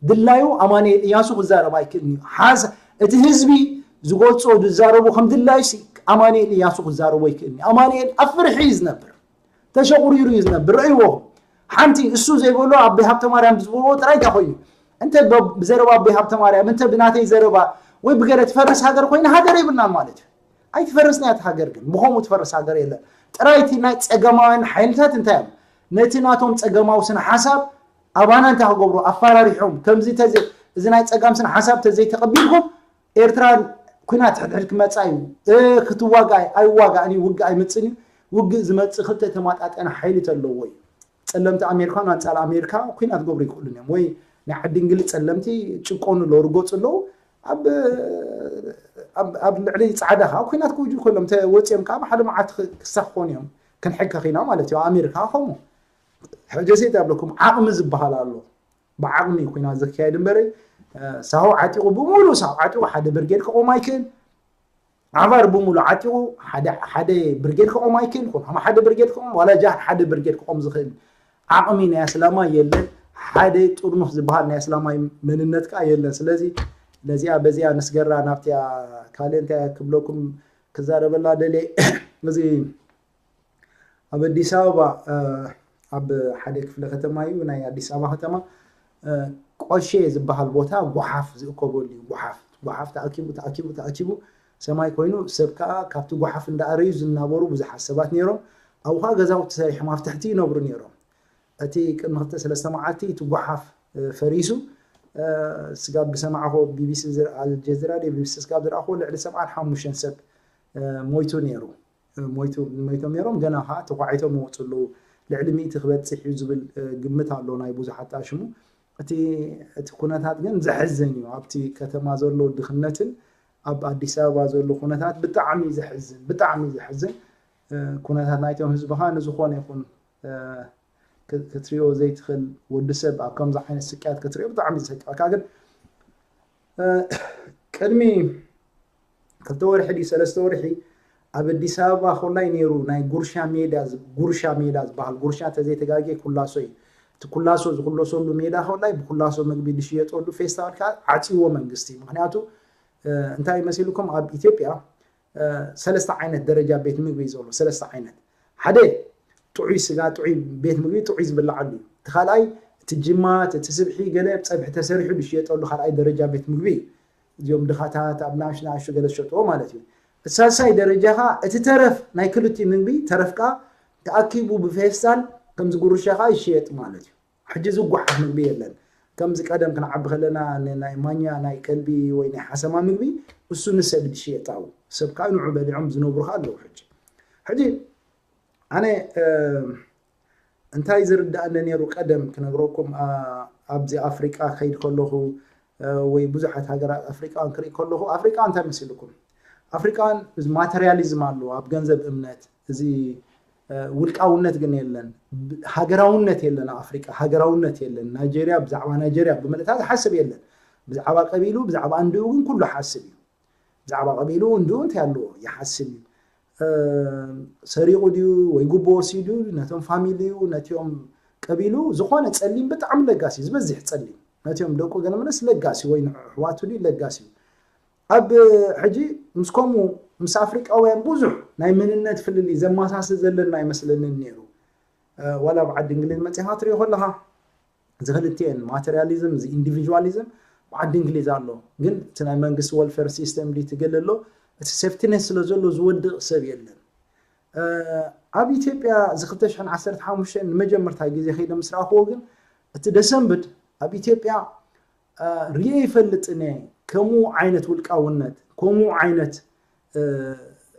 ድላዩ ኣማኑኤል እያሱ ክዛረብ ኣይክእልን እዩ። ሓስ እቲ ህዝቢ ዝገልጾ ዝዛረቡ ከም ድላዩ ሲ ኣማኑኤል እያሱ ክዛረቦ ኣይክእልን እዩ። ኣማኑኤል ኣብ ፍርሒ እዩ ዝነብር፣ ተሸቑሪሩ እዩ ዝነብር። ረእይዎ። ሓንቲ እሱ ዘይበሎ ኣቦይ ሃብተ ማርያም ዝብልዎ ጥራይ እንታይ ኮይኑ፣ እንተ ብ- ብዘረባ ኣቦይ ሃብተ ማርያም፣ እንተ ብናተይ ዘረባ ወይ ብገለ ትፈርስ ሃገር ኮይና ሃገር የብልናን ማለት እዩ። ኣይትፈርስን እያ እቲ ሃገር፣ ግን ብኸምኡ ትፈርስ ሃገር የለን። ጥራይ እቲ ናይ ጸገማውያን ሓይልታት እንታይ እዮም፣ ነቲ ናቶም ጸገማዊ ስነ ሓሳብ ኣባና እንታይ ክገብሩ ኣፈራሪሖም፣ ከምዚ ተዘ- እዚ ናይ ጸጋም ስነ ሓሳብ ተዘይተቐቢልኩም ኤርትራ ኩናት ሕድሕድ ክመጻ እዩ፣ እ፣ ክትዋጋእ ኣይዋጋእን እዩ፣ ውግእ ኣይመጽእን እዩ። ውግእ ዝመጽእ ክልተ ተማጣጠነ ሓይሊ ተለዎ እዩ። ጸለምቲ ኣሜሪካ ኣንጻር ኣሜሪካ ኩናት ክገብሩ ይኽእሉን እዮም፣ ወይ ናይ ዓዲ እንግሊዝ ጸለምቲ ጭቆኑ ኣለዉ፣ ርገጹ ኣለዉ። ኣብ ኣብ- ኣብ ልዕሊ ጻዕዳ ከዓ ኩናት ክውጁ ከሎም ተወፂኦም ከዓ ሓደ መዓልቲ ክሳኾኑ እዮም። ክንሕከኽ ኢና ማለት እዩ። ኣሜሪካ ከምኡ ሕጂ ሴት ኣብለኩም ዓቕሚ ዝበሃል ኣሎ። ብዓቕሚ ኩናት ዝካየድ እምበረ ሳሁ ዓጢቑ፣ ብምሉ ሳሁ ዓጢቑ ሓደ ብርጌድ ክቆም ኣይክእል። ዓፋር ብምሉ ዓጢቑ ሓደ ሓደ ብርጌድ ክቆም ኣይክእል። ኩናማ ሓደ ብርጌድ ክቆም፣ ዋላ ጃህር ሓደ ብርጌድ ክቆም ዝኽእል ዓቕሚ ናይ ኣስላማይ የለን። ሓደ ጥርኑፍ ዝበሃል ናይ ኣስላማይ መንነት ከዓ የለን። ስለዚ ነዚኣ በዚኣ ንስገራ ናብቲያ ካልእ እንታይ ክብለኩም ክዛረበላ ደልየ እዚ ኣብ ኣዲስ ኣበባ ኣብ ሓደ ክፍለ ከተማ እዩ ናይ ኣዲስ ኣበባ ከተማ ቆሼ ዝበሃል ቦታ ጓሓፍ ዝእከበሉ እዩ። ጓሓፍ ጓሓፍ ተኣኪቡ ተኣኪቡ ተኣኪቡ ሰማይ ኮይኑ ሰብ ከዓ ካብቲ ጓሓፍ እንዳኣረዩ ዝናበሩ ብዙሓት ሰባት ነይሮም። ኣብኡ ከዓ ገዛውቲ ሰሪሖም ኣብ ትሕቲ ይነብሩ ነይሮም። እቲ ቅድሚ ክልተ ሰለስተ መዓልቲ እቲ ጓሓፍ ፈሪሱ ስጋብ ዝሰማዕኹ ቢቢሲ ኣልጀዚራ ቢቢሲ ስጋብ ዝረኣኹ ልዕሊ ሰብዓን ሓሙሽተን ሰብ ሞይቱ ነይሩ። ሞይቶም ነሮም ገና ከዓ ተኳዒቶም ይወፁ ኣለዉ። ልዕሊ ሚእቲ ክበፅሕ እዩ ዝብል ግምት ኣሎ ናይ ብዙሓት ኣሽሙ። እቲ እቲ ኩነታት ግን ዘሕዝን እዩ። ኣብቲ ከተማ ዘሎ ድኽነትን ኣብ ኣዲስ ኣበባ ዘሎ ኩነታት ብጣዕሚ ዘሕዝን ብጣዕሚ ዘሕዝን ኩነታት ናይቶም ህዝቢ ከዓ ንዝኾነ ይኹን ክትሪኦ ዘይትኽእል ወዲ ሰብ ኣብ ከምዚ ዓይነት ስቅያት ክትሪኦ ብጣዕሚ ዘሰቅየካ። ግን ቅድሚ ክልተ ወርሒ ድዩ ሰለስተ ወርሒ ኣብ ኣዲስ ኣበባ ኮላይ ነይሩ ናይ ጉርሻ ሜዳ ጉርሻ ሜዳ ዝበሃል ጉርሻ ተዘይተጋጌ ኩላሶ እዩ። እቲ ኩላሶ ዝኩለሰሉ ሜዳ ኮላይ ብኩላሶ ምግቢ ዝሽየጠሉ ፌስታል ከዓ ዓፅዎ መንግስቲ። ምክንያቱ እንታይ መሲልኩም ኣብ ኢትዮጵያ ሰለስተ ዓይነት ደረጃ ቤት ምግቢ እዩ ዘሎ። ሰለስተ ዓይነት ሓደ ጥዑይ ስጋ ጥዑይ ቤት ምግቢ ጥዑይ ዝብላዓሉ እዩ። እቲ ካልኣይ እቲ ጅማት እቲ ስብሒ ገለ ፀብሒ ተሰሪሑ ዝሽየጠሉ ካልኣይ ደረጃ ቤት ምግቢ እዩ። እዚኦም ድኻታት ኣብ ናሽ ናሹ ገለ ዝሸጥዎ ማለት እዩ። እቲ ሳልሳይ ደረጃ ከዓ እቲ ተረፍ ናይ ክልቲ ምግቢ ተረፍካ ተኣኪቡ ብፌስታል ከምዚ ጉርሻ ከዓ ይሽየጥ ማለት እዩ። ሕጂ ዝጓሓፍ ምግቢ የለን። ከምዚ ቀደም ክንዓቢ ከለና ናይ ማኛ ናይ ከልቢ ወይ ናይ ሓሰማ ምግቢ እሱ ንሰብ ዝሽየጣው ሰብ ከዓ ንዑ በሊዖም ዝነብሩ ከዓ ኣለዉ። ሕጂ ሕጂ ኣነ እንታይ ዝርዳእኒ ነይሩ ቀደም ክነግረኩም ኣብዚ ኣፍሪቃ ከይድ ከለኹ ወይ ብዙሓት ሃገራት ኣፍሪቃን ክርኢ ከለኹ ኣፍሪቃ እንታይ መሲልኩም ኣፍሪቃን ማተርያሊዝም ኣለዎ ኣብ ገንዘብ እምነት እዚ ውልቃውነት ግን የለን። ሃገራውነት የለን ኣብ ኣፍሪቃ ሃገራውነት የለን። ናይጀርያ ብዛዕባ ናይጀርያ ብምልእታ ዝሓስብ የለን። ብዛዕባ ቀቢሉ ብዛዕባ እንድኡ ግን ኩሉ ሓስብ እዩ። ብዛዕባ ቀቢሉ እንድኡ እንታይ ኣለዎ ይሓስብ እዩ። ሰሪቑ ድዩ ወይ ጉቦ ወሲዱ ነቶም ፋሚሊኡ ነቲኦም ቀቢሉ ዝኾነ ጸሊም ብጣዕሚ ለጋሲ ዝበዝሕ ጸሊም ነቲኦም ደቁ ገለ መለስ ለጋሲ ወይ ንኣሕዋቱ ድዩ ለጋሲ እዩ። ኣብ ሕጂ ምስ ከምኡ ምስ ኣፍሪቃውያን ብዙሕ ናይ መንነት ፍልልይ ዘመሳስል ዘለና ኣይመስለንን ነይሩ። ዋላ ኣብ ዓዲ እንግሊዝ መፂኻ ትሪኦ ከለኻ እዚ ክልቲኤን ማተርያሊዝም እዚ ኢንዲቪዥዋሊዝም ብዓዲ እንግሊዝ ኣሎ። ግን እቲ ናይ መንግስቲ ወልፌር ሲስተም ድዩ ትገለ ኣሎ እቲ ሴፍቲኔት ስለ ዘሎ ዝወድቕ ሰብ የለን። ኣብ ኢትዮጵያ እዚ ክልተ ሽሕን ዓሰርተ ሓሙሽተን ንመጀመርታ ግዜ ከይደ ምስ ረኣኽዎ ግን እቲ ደሰንብድ ኣብ ኢትዮጵያ ርእየ ይፈልጥን እየ። ከምኡ ዓይነት ውልቃውነት ከምኡ ዓይነት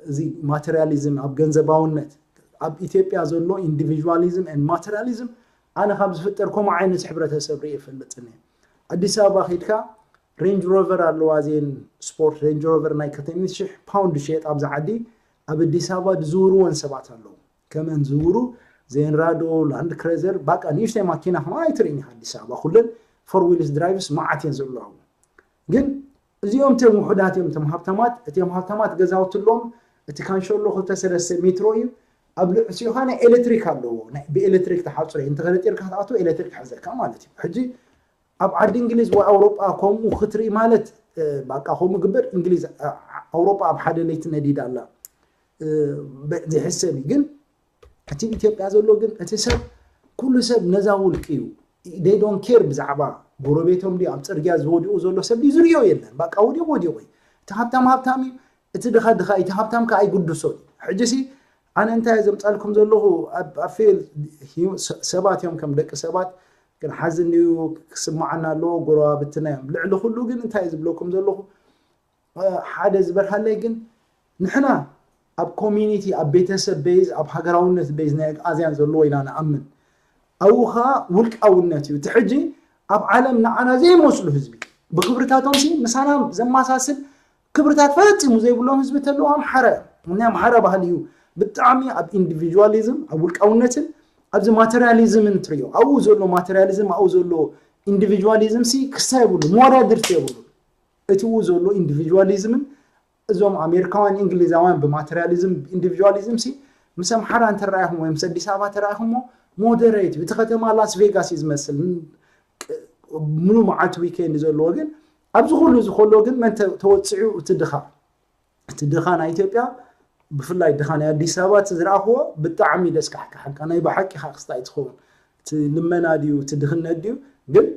እዚ ማተርያሊዝም ኣብ ገንዘባውነት ኣብ ኢትዮጵያ ዘሎ individualism and materialism ኣነ ካብ ዝፍጠር ከምኡ ዓይነት ሕብረተሰብ ርኢ ይፈልጥን እየ። ኣዲስ ኣበባ ከይድካ ሬንጅ ሮቨር ኣለዋ፣ እዚን ስፖርት ሬንጅ ሮቨር ናይ ክልተ ሚእቲ ሽሕ ፓውንድ ዝሸየጥ ኣብዚ ዓዲ ኣብ ኣዲስ ኣበባ ዝዝውርወን ሰባት ኣለዉ። ከመን ዝውሩ ዜንራዶ ላንድ ክሬዘር ባቃ ንእሽተይ ማኪና ከማ ኣይትርእን ኢኻ ኣዲስ ኣበባ። ኩለን ፎር ዊልስ ድራይቭስ መዓት እየን ዘለዋ። ግን እዚኦም እቶም ውሑዳት እዮም፣ እቶም ሃብታማት። እቶም ሃብታማት ገዛውቲ ኣለዎም። እቲ ካንሸሎ ክልተ ሰለስተ ሜትሮ እዩ። ኣብ ልዕሲኡ ኸዓ ናይ ኤሌክትሪክ ኣለዎ። ናይ ብኤሌክትሪክ ተሓፅሮ እዩ። እንተኸለጢርካ ክትኣትዎ ኤሌክትሪክ ይሕዘካ ማለት እዩ። ሕጂ ኣብ ዓዲ እንግሊዝ ወይ ኣውሮጳ ከምኡ ክትርኢ ማለት ባቃ ከምኡ ግበር። እንግሊዝ ኣውሮጳ ኣብ ሓደ ለይቲ ነዲዳ ኣላ። ዘይሕሰብ እዩ። ግን እቲ ኢትዮጵያ ዘሎ ግን እቲ ሰብ ኩሉ ሰብ ነዛ ውልቂ እዩ። They don't care ብዛዕባ ጎረቤቶም ድዩ ኣብ ፅርግያ ዝወዲቑ ዘሎ ሰብ ድዩ ዝርእዮ የለን። ባቃ ወዲቑ ወዲቑ እዩ። እቲ ሃብታም ሃብታም እዩ፣ እቲ ድኻ ድኻ እዩ፣ እቲ ሃብታም ከዓ ኣይግድሶ እዩ። ሕጂ ሲ ኣነ እንታይ ዘምፃልኩም ዘለኹ ኣብ ፌል ሰባት እዮም ከም ደቂ ሰባት ግን ሓዚ እንድዩ ክስማዓና ኣለዎ። ጎረባብትና እዮም። ልዕሊ ኩሉ ግን እንታይ ዝብለኩም ዘለኹ ሓደ ዝበርሃለይ ግን ንሕና ኣብ ኮሚኒቲ ኣብ ቤተሰብ ቤዝ ኣብ ሃገራውነት ቤዝ ናይ ኣግኣዝያን ዘለዎ ኢና ንኣምን። ኣብኡ ኸዓ ውልቃውነት እዩ። እቲ ሕጂ ኣብ ዓለም ንዓና ዘይመስሉ ህዝቢ ብክብርታቶም ሲ ምሳና ዘማሳስል ክብርታት ፈጺሙ ዘይብሎም ህዝቢ ተለዉ ኣምሓራ እዮም። ናይ ኣምሓራ ባህሊ እዩ። ብጣዕሚ ኣብ ኢንዲቪጁዋሊዝም ኣብ ውልቃውነትን ኣብዚ ማቴሪያሊዝምን ትሪኦ ኣብኡ ዘሎ ማቴሪያሊዝም ኣብኡ ዘሎ ኢንዲቪጁዋሊዝም ሲ ክሳ የብሉ መወዳድርቲ የብሉ። እቲ ኡ ዘሎ ኢንዲቪጁዋሊዝምን እዞም ኣሜሪካውያን እንግሊዛውያን ብማቴሪያሊዝም ኢንዲቪጁዋሊዝም ሲ ምስ ኣምሓራ እንተረኣይኹም ወይ ምስ ኣዲስ ኣበባ ተረኣይኹሞ ሞደሬት እቲ ከተማ ላስ ቬጋስ እዩ ዝመስል። ምሉ መዓልቲ ዊኬንድ ዘለዎ ግን ኣብዚ ኩሉ እዚ ከሎ ግን መን ተወፅዑ እቲ ድኻ እቲ ድኻ ናይ ኢትዮጵያ ብፍላይ ድኻ ናይ ኣዲስ ኣበባ እቲ ዝረኣኽዎ ብጣዕሚ ደስካሕካሓካ ናይ ብሓቂ ኢኻ ክስታይ ትኸውን እቲ ልመና ድዩ እቲ ድኽነት ድዩ ግን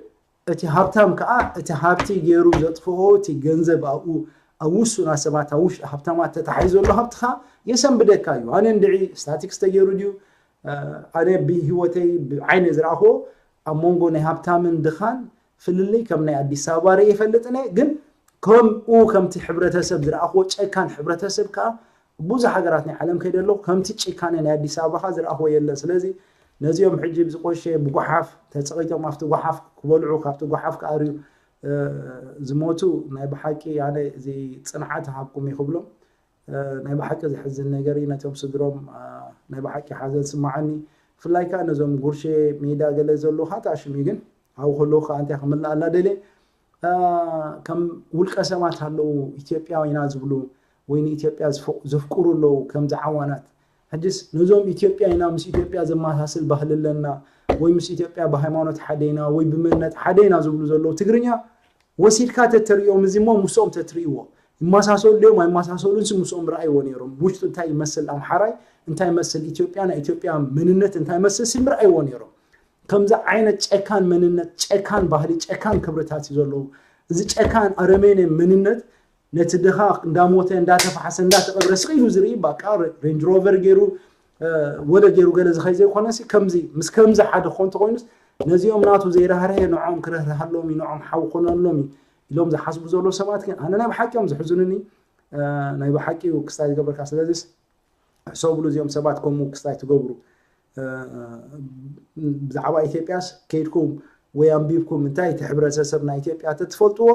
እቲ ሃብታም ከዓ እቲ ሃብቲ ገይሩ ዘጥፍኦ እቲ ገንዘብ ኣብኡ ኣብ ውሱና ሰባት ኣብ ውሽጢ ሃብታማት ተታሓይ ዘሎ ሃብትኻ የሰንብደካ እዩ። ኣነ እንድዒ ስታቲክስ ተገይሩ ድዩ ኣነ ብህይወተይ ብዓይነ ዝረኣኽዎ ኣብ መንጎ ናይ ሃብታምን ድኻን ፍልልይ ከም ናይ ኣዲስ ኣበባ ርኢ ይፈልጥን እየ። ግን ከምኡ ከምቲ ሕብረተሰብ ዝረኣኽዎ ጨካን ሕብረተሰብ ከዓ ብዙሕ ሃገራት ናይ ዓለም ከይደ ኣለኹ ከምቲ ጭካነ ናይ ኣዲስ ኣበባ ከዓ ዝረኣኽዎ የለን። ስለዚ ነዚኦም ሕጂ ብዝቆሸ ብጓሓፍ ተፀቒጦም ኣብቲ ጓሓፍ ክበልዑ ካብቲ ጓሓፍ ክኣርዩ ዝሞቱ ናይ ብሓቂ ኣነ እዚ ፅንዓት ሃብኩም ይኽብሎም። ናይ ብሓቂ ዘሕዝን ነገር እዩ። ነቶም ስድሮም ናይ ብሓቂ ሓዘን ስማዓኒ። ብፍላይ ከዓ ነዞም ጉርሼ ሜዳ ገለ ዘለዉ ከዓ ተኣሽም እዩ። ግን ኣብኡ ከለዉ ከዓ እንታይ ክምላኣላ ደልየ ከም ውልቀ ሰባት ኣለዉ ኢትዮጵያዊ ኢና ዝብሉ ወይ ንኢትዮጵያ ዘፍቅሩ ኣለዉ ከምዚ ዓዋናት ሕጅስ ነዞም ኢትዮጵያ ኢና ምስ ኢትዮጵያ ዘመሳስል ባህሊ ኣለና ወይ ምስ ኢትዮጵያ ብሃይማኖት ሓደ ኢና ወይ ብመንነት ሓደ ኢና ዝብሉ ዘለዉ ትግርኛ ወሲድካ ተተርእዮም እዚ እሞ ምስኦም ተትርእይዎ ይመሳሰሉ ድዮም ኣይመሳሰሉን ሲ ምስኦም ረኣይዎ ነይሮም ውሽጡ እንታይ ይመስል ኣምሓራይ እንታይ ይመስል ኢትዮጵያ ናይ ኢትዮጵያ መንነት እንታይ ይመስል ሲ ምርኣይዎ ነይሮም ከምዚ ዓይነት ጨካን መንነት ጨካን ባህሊ ጨካን ክብርታት እዩ ዘለዉ እዚ ጨካን ኣረሜነ መንነት ነቲ ድኻ እንዳሞተ እንዳተፋሓሰ እንዳተቐብረ ስቕ ኢሉ ዝርኢ ባቃ ሬንጅ ሮቨር ገይሩ ወለ ገይሩ ገለ ዝኸይ ዘይኮነሲ ከምዚ ምስ ከምዚ ሓደ ክኾን ተኾይኑስ ነዚኦም ናቱ ዘይራህርሀ ንዖም ክረህርሃሎም እዩ ንዖም ሓው ኮነሎም እዩ ኢሎም ዝሓስቡ ዘሎ ሰባት ግን ኣነ ናይ ብሓቂ እዮም ዝሕዝኑኒ ናይ ብሓቂ እዩ ክስታይ ዝገበርካ ስለዚስ ሕሰብሉ እዚኦም ሰባት ከምኡ ክስታይ ትገብሩ ብዛዕባ ኢትዮጵያስ ከይድኩም ወይ ኣንቢብኩም እንታይ እቲ ሕብረተሰብ ናይ ኢትዮጵያ ተትፈልጥዎ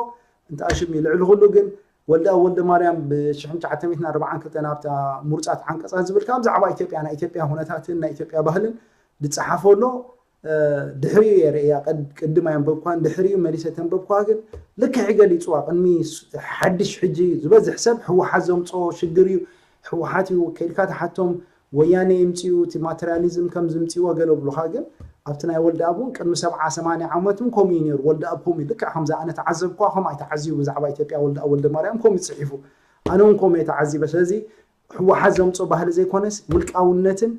እንተኣሽም እዩ ልዕሊ ኩሉ ግን ወልደ ወልደ ማርያም ብ1942 ኣብታ ምሩፃት ዓንቀፃት ዝብል ከዓ ብዛዕባ ኢትዮጵያ ናይ ኢትዮጵያ ሁነታትን ናይ ኢትዮጵያ ባህልን ዝፀሓፎ ኣሎ ድሕሪኡ እየ ርእያ ቅድም ኣየንበብኳን ድሕሪኡ መሊሰ ተንበብኳ ግን ልክዕ ገሊፅዋ ቅድሚ ሓድሽ ሕጂ ዝበዝሕ ሰብ ህወሓት ዘምፅኦ ሽግር እዩ ህወሓት እዩ ከይድካ ትሓቶም ወያነ ይምፅኡ እቲ ማተርያሊዝም ከም ዝምፅእዎ ገለ ብሉካ ግን ኣብቲ ናይ ወልደ ኣብ እውን ቅድሚ ሰብዓ ሰማንያ ዓመት እውን ከምኡ እዩ ነይሩ ወልደ ኣብ ከምኡ ልክዕ ከምዚ ኣነ ተዓዘብኳ ከም ኣይተዓዝዩ ብዛዕባ ኢትዮጵያ ወልደ ኣብ ወልደ ማርያም ከምኡ ፅሒፉ ኣነ እውን ከምኡ እየ ተዓዚበ ስለዚ ህወሓት ዘምፅኦ ባህሊ ዘይኮነስ ውልቃውነትን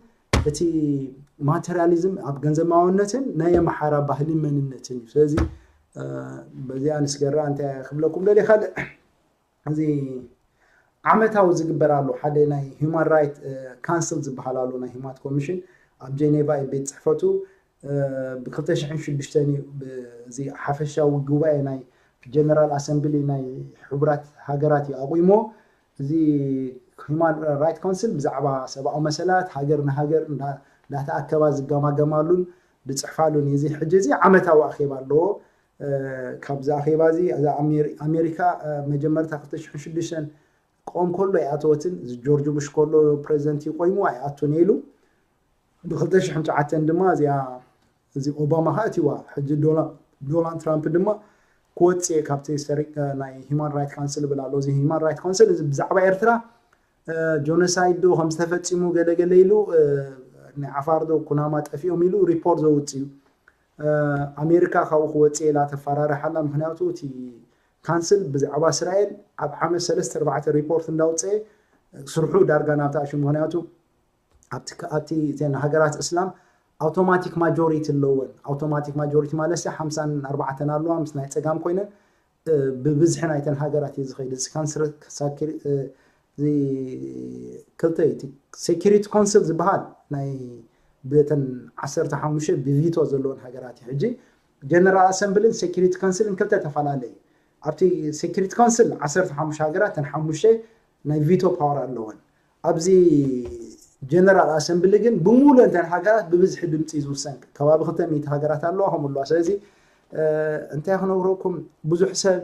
እቲ ማተርያሊዝም ኣብ ገንዘባውነትን ናይ ኣምሓራ ባህሊ መንነትን እዩ ስለዚ በዚኣ ንስገራ እንታይ ክብለኩም ደልየ ካልእ እዚ ዓመታዊ ዝግበር ኣሎ ሓደ ናይ human right council ዝበሃል ኣሎ ናይ human ኮሚሽን ኣብ ጀኔቫ እዩ ቤት ፅሕፈቱ ብ2006 እዩ እዚ ሓፈሻዊ ጉባኤ ናይ ጀነራል ኣሰምብሊ ናይ ሕቡራት ሃገራት እዩ ኣቑሞ እዚ Human Rights Council ብዛዕባ ሰብኣዊ መሰላት ሃገር ንሃገር እንዳተኣከባ ዝገማገማሉን ዝፅሕፋሉን እዩ። እዚ ሕጂ እዚ ዓመታዊ ኣኼባ ኣለዎ። ካብዚ ኣኼባ እዚ ኣሜሪካ መጀመርታ ክልተ ሽሕን ሽዱሽተን ክቆም ከሎ ኣይኣተወትን። ጆርጅ ቡሽ ከሎ ፕሬዚደንት ይቆይሙ ኣይኣቱን ኢሉ። ብ2009 ድማ እዚኣ እዚ ኦባማ ከኣ እቲዋ። ሕጂ ዶናልድ ትራምፕ ድማ ክወፅእ ካብቲ ናይ Human Rights Council ብል ኣሎ። እዚ Human Rights Council እዚ ብዛዕባ ኤርትራ ጆኖሳይድ ዶ ከም ዝተፈፂሙ ገለገለ ኢሉ ናይ ዓፋር ዶ ኩናማ ጠፊኦም ኢሉ ሪፖርት ዘውፅእ እዩ። ኣሜሪካ ካብኡ ክወፅእ ኢላ ተፈራርሓላ። ምክንያቱ እቲ ካንስል ብዛዕባ እስራኤል ኣብ ዓመት ሰለስተ ኣርባዕተ ሪፖርት እንዳውፅአ ስርሑ ዳርጋ ናብታ ሽም ምክንያቱ ኣብቲ እተን ሃገራት እስላም ኣውቶማቲክ ማጆሪቲ ኣለወን። ኣውቶማቲክ ማጆሪቲ ማለት ሓምሳን ኣርባዕተን ኣለዋ ምስ ናይ ፀጋም ኮይነን ብብዝሒ ናይተን ሃገራት እዩ ዝኸይድ። እዚ ካንስል ክልተ እቲ ሴኪሪቲ ኮንስል ዝበሃል ናይ ብተን ዓሰርተ ሓሙሽተ ብቪቶ ዘለወን ሃገራት እዩ። ሕጂ ጀነራል ኣሰምብልን ሴኪሪቲ ኮንስልን ክልተ ተፈላለዩ። ኣብቲ ሴኪሪቲ ኮንስል ዓሰርተ ሓሙሽተ ሃገራት ተን ሓሙሽተ ናይ ቪቶ ፓወር ኣለወን። ኣብዚ ጀነራል ኣሰምብሊ ግን ብምሉእ እንተን ሃገራት ብብዝሒ ድምፂ ዝውሰን ከባቢ ክልተ ሚእቲ ሃገራት ኣለዋ ከምኡ ኣለዋ። ስለዚ እንታይ ክነግረኩም ብዙሕ ሰብ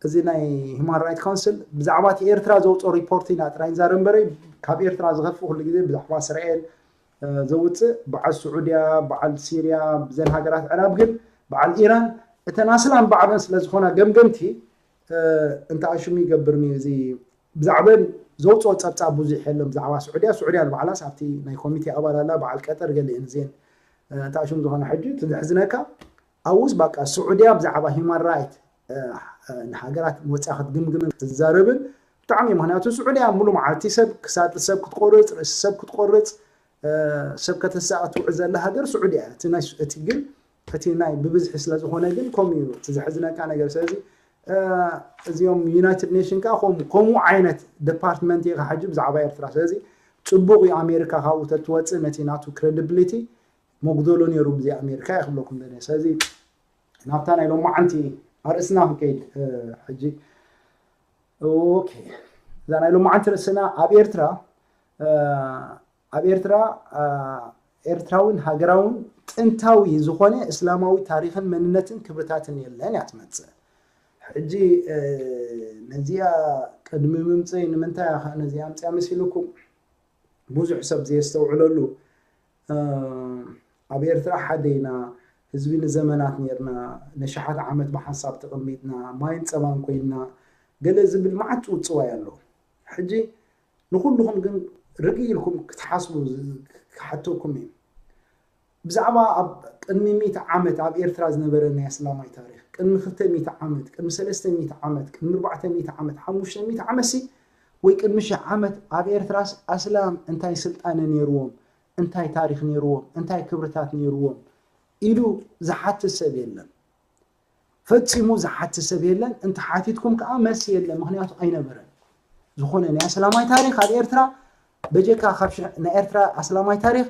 እዚ ናይ Human Rights Council ብዛዕባ እቲ ኤርትራ ዘውፅኦ ሪፖርት ኢና ጥራይ ንዛረብ እምበረ ካብ ኤርትራ ዝኸፍእ ኩሉ ግዜ ብዛዕባ እስራኤል ዘውፅእ በዓል ስዑድያ በዓል ሲርያ ብዘን ሃገራት ዕራብ ግን በዓል ኢራን እተን ኣስላም ባዕለን ስለዝኾና ገምገምቲ እንተ ኣሽሙ ይገብርኒ እዚ ብዛዕበን ዘውፅኦ ፀብፃብ ብዙሕ የለን። ብዛዕባ ስዑድያ ስዑድያ ንባዕላስ ኣብቲ ናይ ኮሚቴ ኣባል ኣላ በዓል ቀጠር ገሊአን እዚን እንተ ኣሽሙ ዝኾነ ሕጂ እቲ ዘሕዝነካ ኣብኡስ በቃ ስዑድያ ብዛዕባ Human Rights ንሃገራት ወፃ ክትግምግምን ክትዛረብን ብጣዕሚ ምክንያቱ ስዑድያ ሙሉ መዓልቲ ሰብ ክሳድ ሰብ ክትቆርፅ ርእሲ ሰብ ክትቆርፅ ሰብ ከተሳቕ ትውዕል ዘላ ሃገር ስዑድያ እቲ ግን እቲ ናይ ብብዝሒ ስለ ዝኾነ ግን ከምኡ እዩ እቲ ዘሕዝነካ ነገር ስለዚ እዚኦም ዩናይትድ ኔሽን ከዓ ከምኡ ዓይነት ዲፓርትመንት ኢኻ ሕጂ ብዛዕባ ኤርትራ ስለዚ ፅቡቕ እዩ ኣሜሪካ ካብኡ ተትወፅእ ነቲ ናቱ ክሬዲብሊቲ መጉደሎ ነይሩ ብዚ ኣሜሪካ ይክብለኩም ደለ ስለዚ ናብታ ናይ ሎማዓንቲ ኣርእስና ክንከይድ ሕጂ ኦኬ እዛ ናይ ሎማዓንቲ ርእስና ኣብ ኤርትራ ኣብ ኤርትራ ኤርትራውን ሃገራውን ጥንታዊ ዝኾነ እስላማዊ ታሪኽን መንነትን ክብርታትን የለን እያ ትመፅእ ሕጂ ነዚኣ ቅድሚ ምምፀይ ንምንታይ ነዚኣ ምፅያ መሲልኩም ብዙሕ ሰብ ዘየስተውዕለሉ ኣብ ኤርትራ ሓደ ኢና ህዝቢ ንዘመናት ነርና ነሽሓት ዓመት ብሓንሳብ ተቐሚጥና ማይን ፀባን ኮይንና ገለ ዝብል መዓት ፅውፅዋይ ኣሎ ሕጂ ንኩልኹም ግን ርግእ ኢልኩም ክትሓስቡ ክሓተኩም እዩ ብዛዕባ ኣብ ቅድሚ ሚእቲ ዓመት ኣብ ኤርትራ ዝነበረ ናይ ኣስላማይ ታሪክ ቅድሚ ክልተ ሚእቲ ዓመት ቅድሚ ሰለስተ ሚእቲ ዓመት ቅድሚ ኣርባዕተ ሚእቲ ዓመት ሓሙሽተ ሚእቲ ዓመት ሲ ወይ ቅድሚ ሽሕ ዓመት ኣብ ኤርትራስ ኣስላም እንታይ ስልጣነ ነይርዎም እንታይ ታሪክ ነይርዎም እንታይ ክብርታት ነይርዎም ኢሉ ዝሓትት ሰብ የለን ፈጺሙ ዝሓትት ሰብ የለን እንተሓቲትኩም ከዓ መልሲ የለን ምክንያቱ ኣይነበረን ዝኾነ ናይ ኣስላማይ ታሪክ ኣብ ኤርትራ በጀካ ናይ ኤርትራ ኣስላማይ ታሪክ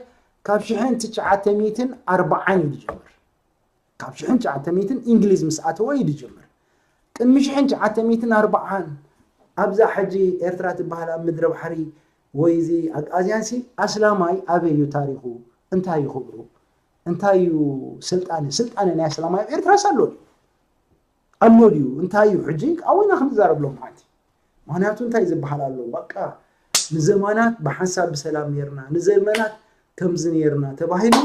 ካብ ሽሕን ትሽዓተ ሚእትን ኣርባዓን እዩ ዝጀምር ካብ ሽሕን ትሽዓተ ሚእትን እንግሊዝ ምስ ኣተወ እዩ ዝጀምር ቅድሚ ሽሕን ትሽዓተ ሚእትን ኣርባዓን ኣብዛ ሕጂ ኤርትራ ትበሃል ኣብ ምድረ ባሕሪ ወይ እዚ ኣግኣዝያን ሲ ኣስላማይ ኣበይ እዩ ታሪኹ እንታይ እዩ ክብሩ እንታይ እዩ ስልጣነ ስልጣነ ናይ ኣስላማይ ኣብ ኤርትራ ኣሎ ድዩ ኣሎ ድዩ እንታይ እዩ ሕጂ ኣብና ክንዛረብሎም ሓንቲ ምክንያቱ እንታይ ዝበሃል ኣሎ በቃ ንዘመናት ብሓንሳብ ብሰላም ነርና ንዘመናት ከምዚ ነርና ተባሂሉ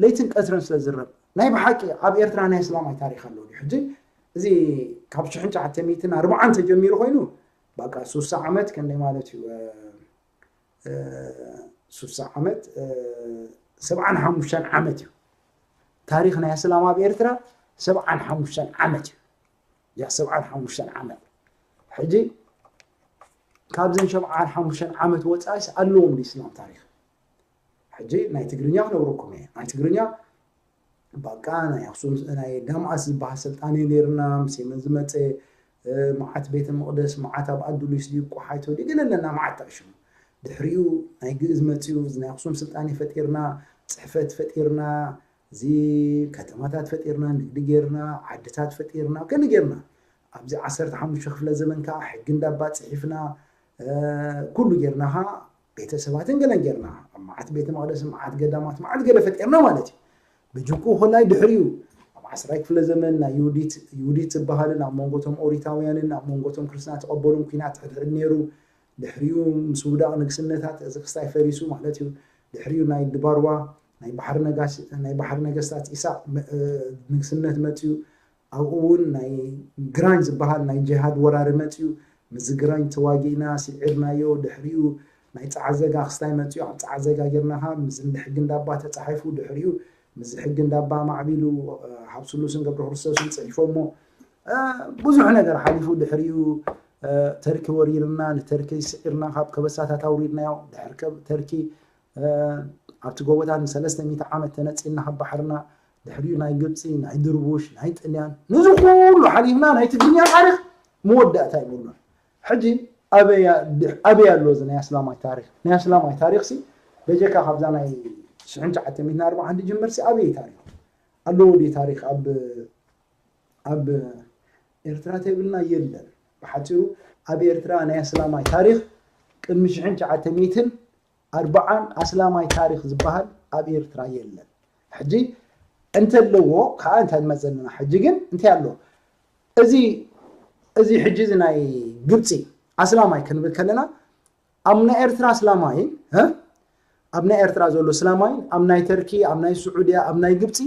ለይትን ቀትረን ስለ ዝረብ ናይ ብሓቂ ኣብ ኤርትራ ናይ እስላማይ ታሪክ ኣሎ ድዩ ሕጂ እዚ ካብ ሽሕን ትሽዓተ ሚእትን ኣርባዓን ተጀሚሩ ኮይኑ በቃ ሱሳ ዓመት ከንደይ ማለት እዩ ሱሳ ዓመት ሰብዓን ሓሙሽተን ዓመት እዩ ታሪክ ናይ እስላም ኣብ ኤርትራ ሰብዓን ሓሙሽተን ዓመት እዩ ያ ሰብዓን ሓሙሽተን ዓመት ሕጂ ካብዘን ሰብዓን ሓሙሽተን ዓመት ወፃኢስ ኣለዎም ኢስላም ታሪክ ሕጂ ናይ ትግርኛ ክነግረኩም እየ ናይ ትግርኛ ባቃ ናይ ኣክሱም ናይ ዳምኣስ ዝበሃል ስልጣኔ ነይርና ምስ የመን ዝመፀ መዓት ቤተ መቅደስ መዓት ኣብ ኣዱሊስ ድዩ ቆሓይቶ ድዩ ገለ ኣለና መዓት ታሽሙ ድሕሪኡ ናይ ግእዝ መፅኡ ናይ ኣክሱም ስልጣኔ ፈጢርና ፅሕፈት ፈጢርና እዚ ከተማታት ፈጢርና ንግዲ ጌርና ዓድታት ፈጢርና ከኒ ጌርና ኣብዚ ዓሰርተ ሓሙሽተ ክፍለ ዘመን ከዓ ሕጊ እንዳባ ፅሒፍና ኩሉ ጌርናኻ ቤተሰባትን ገለን ጌርና ኣብ መዓት ቤተ መቅደስ መዓት ገዳማት መዓት ገለ ፈጢርና ማለት እዩ። ብጅቁ ኮላይ ድሕሪኡ ኣብ ዓስራይ ክፍለ ዘመን ናይ ይሁዲት ይሁዲት ዝበሃልን ኣብ መንጎቶም ኦሪታውያንን ኣብ መንጎቶም ክርስትና ተቐበሉን ኩናት ሕድሕድ ነይሩ። ድሕሪኡ ምስ ውዳቕ ንግስነታት እዚ ክስታይ ፈሪሱ ማለት እዩ። ድሕሪኡ ናይ ድባርዋ ናይ ባሕሪ ነጋስ ናይ ባሕሪ ነገስታት ኢሳቅ ንግስነት መፅዩ። ኣብኡ እውን ናይ ግራኝ ዝበሃል ናይ ጅሃድ ወራሪ መፅዩ። ምስዚ ግራኝ ተዋጊእና ስዒርናዮ። ድሕሪኡ ናይ ፃዕዘጋ ክስታይ መፅዩ ኣብ ፃዕዘጋ ጌርናኻ ምስዚ ሕጊ እንዳባ ተፃሒፉ ድሕሪኡ ምስዚ ሕጊ እንዳባ ማዕቢሉ ሃብ ስሉስን ገብረ ክርስቶስን ፅሒፎሞ ብዙሕ ነገር ሓሊፉ ድሕሪኡ ተርኪ ወሪርና ንተርኪ ስዒርና ካብ ከበሳታት ኣውሪድናዮ ድሕር ተርኪ ኣብቲ ጎቦታት ንሰለስተ ሚእቲ ዓመት ተነፂልና ካብ ባሕርና ድሕሪኡ ናይ ግብፂ ናይ ድርቡሽ ናይ ጥልያን ነዚ ኩሉ ሓሊፍና ናይ ትግርኛ ታሪክ መወዳእታ ይብሉን። ሕጂ ኣበይ ኣሎ እዚ ናይ ኣስላማይ ታሪክ? ናይ ኣስላማይ ታሪክ ሲ በጀካ ካብዛ ናይ ሽሕን ትሽዓተ ሚእትን ኣርባዓን ድጅምር ሲ ኣበይ ታሪክ ኣለዎ? ድዩ ታሪክ ኣብ ኣብ ኤርትራ ተይብልና የለን። ብሓፂሩ ኣብ ኤርትራ ናይ ኣስላማይ ታሪክ ቅድሚ ሽሕን ትሽዓተ ሚእትን ኣርባዓን ኣስላማይ ታሪክ ዝበሃል ኣብ ኤርትራ የለን። ሕጂ እንተለዎ ከዓ እንታይ ንመፀ ዘለና? ሕጂ ግን እንታይ ኣሎ? እዚ እዚ ሕጂ እዚ ናይ ግብፂ ኣስላማይ ክንብል ከለና ኣብ ናይ ኤርትራ ኣስላማይን ኣብ ናይ ኤርትራ ዘሎ ኣስላማይን ኣብ ናይ ተርኪ ኣብ ናይ ስዑድያ ኣብ ናይ ግብፂ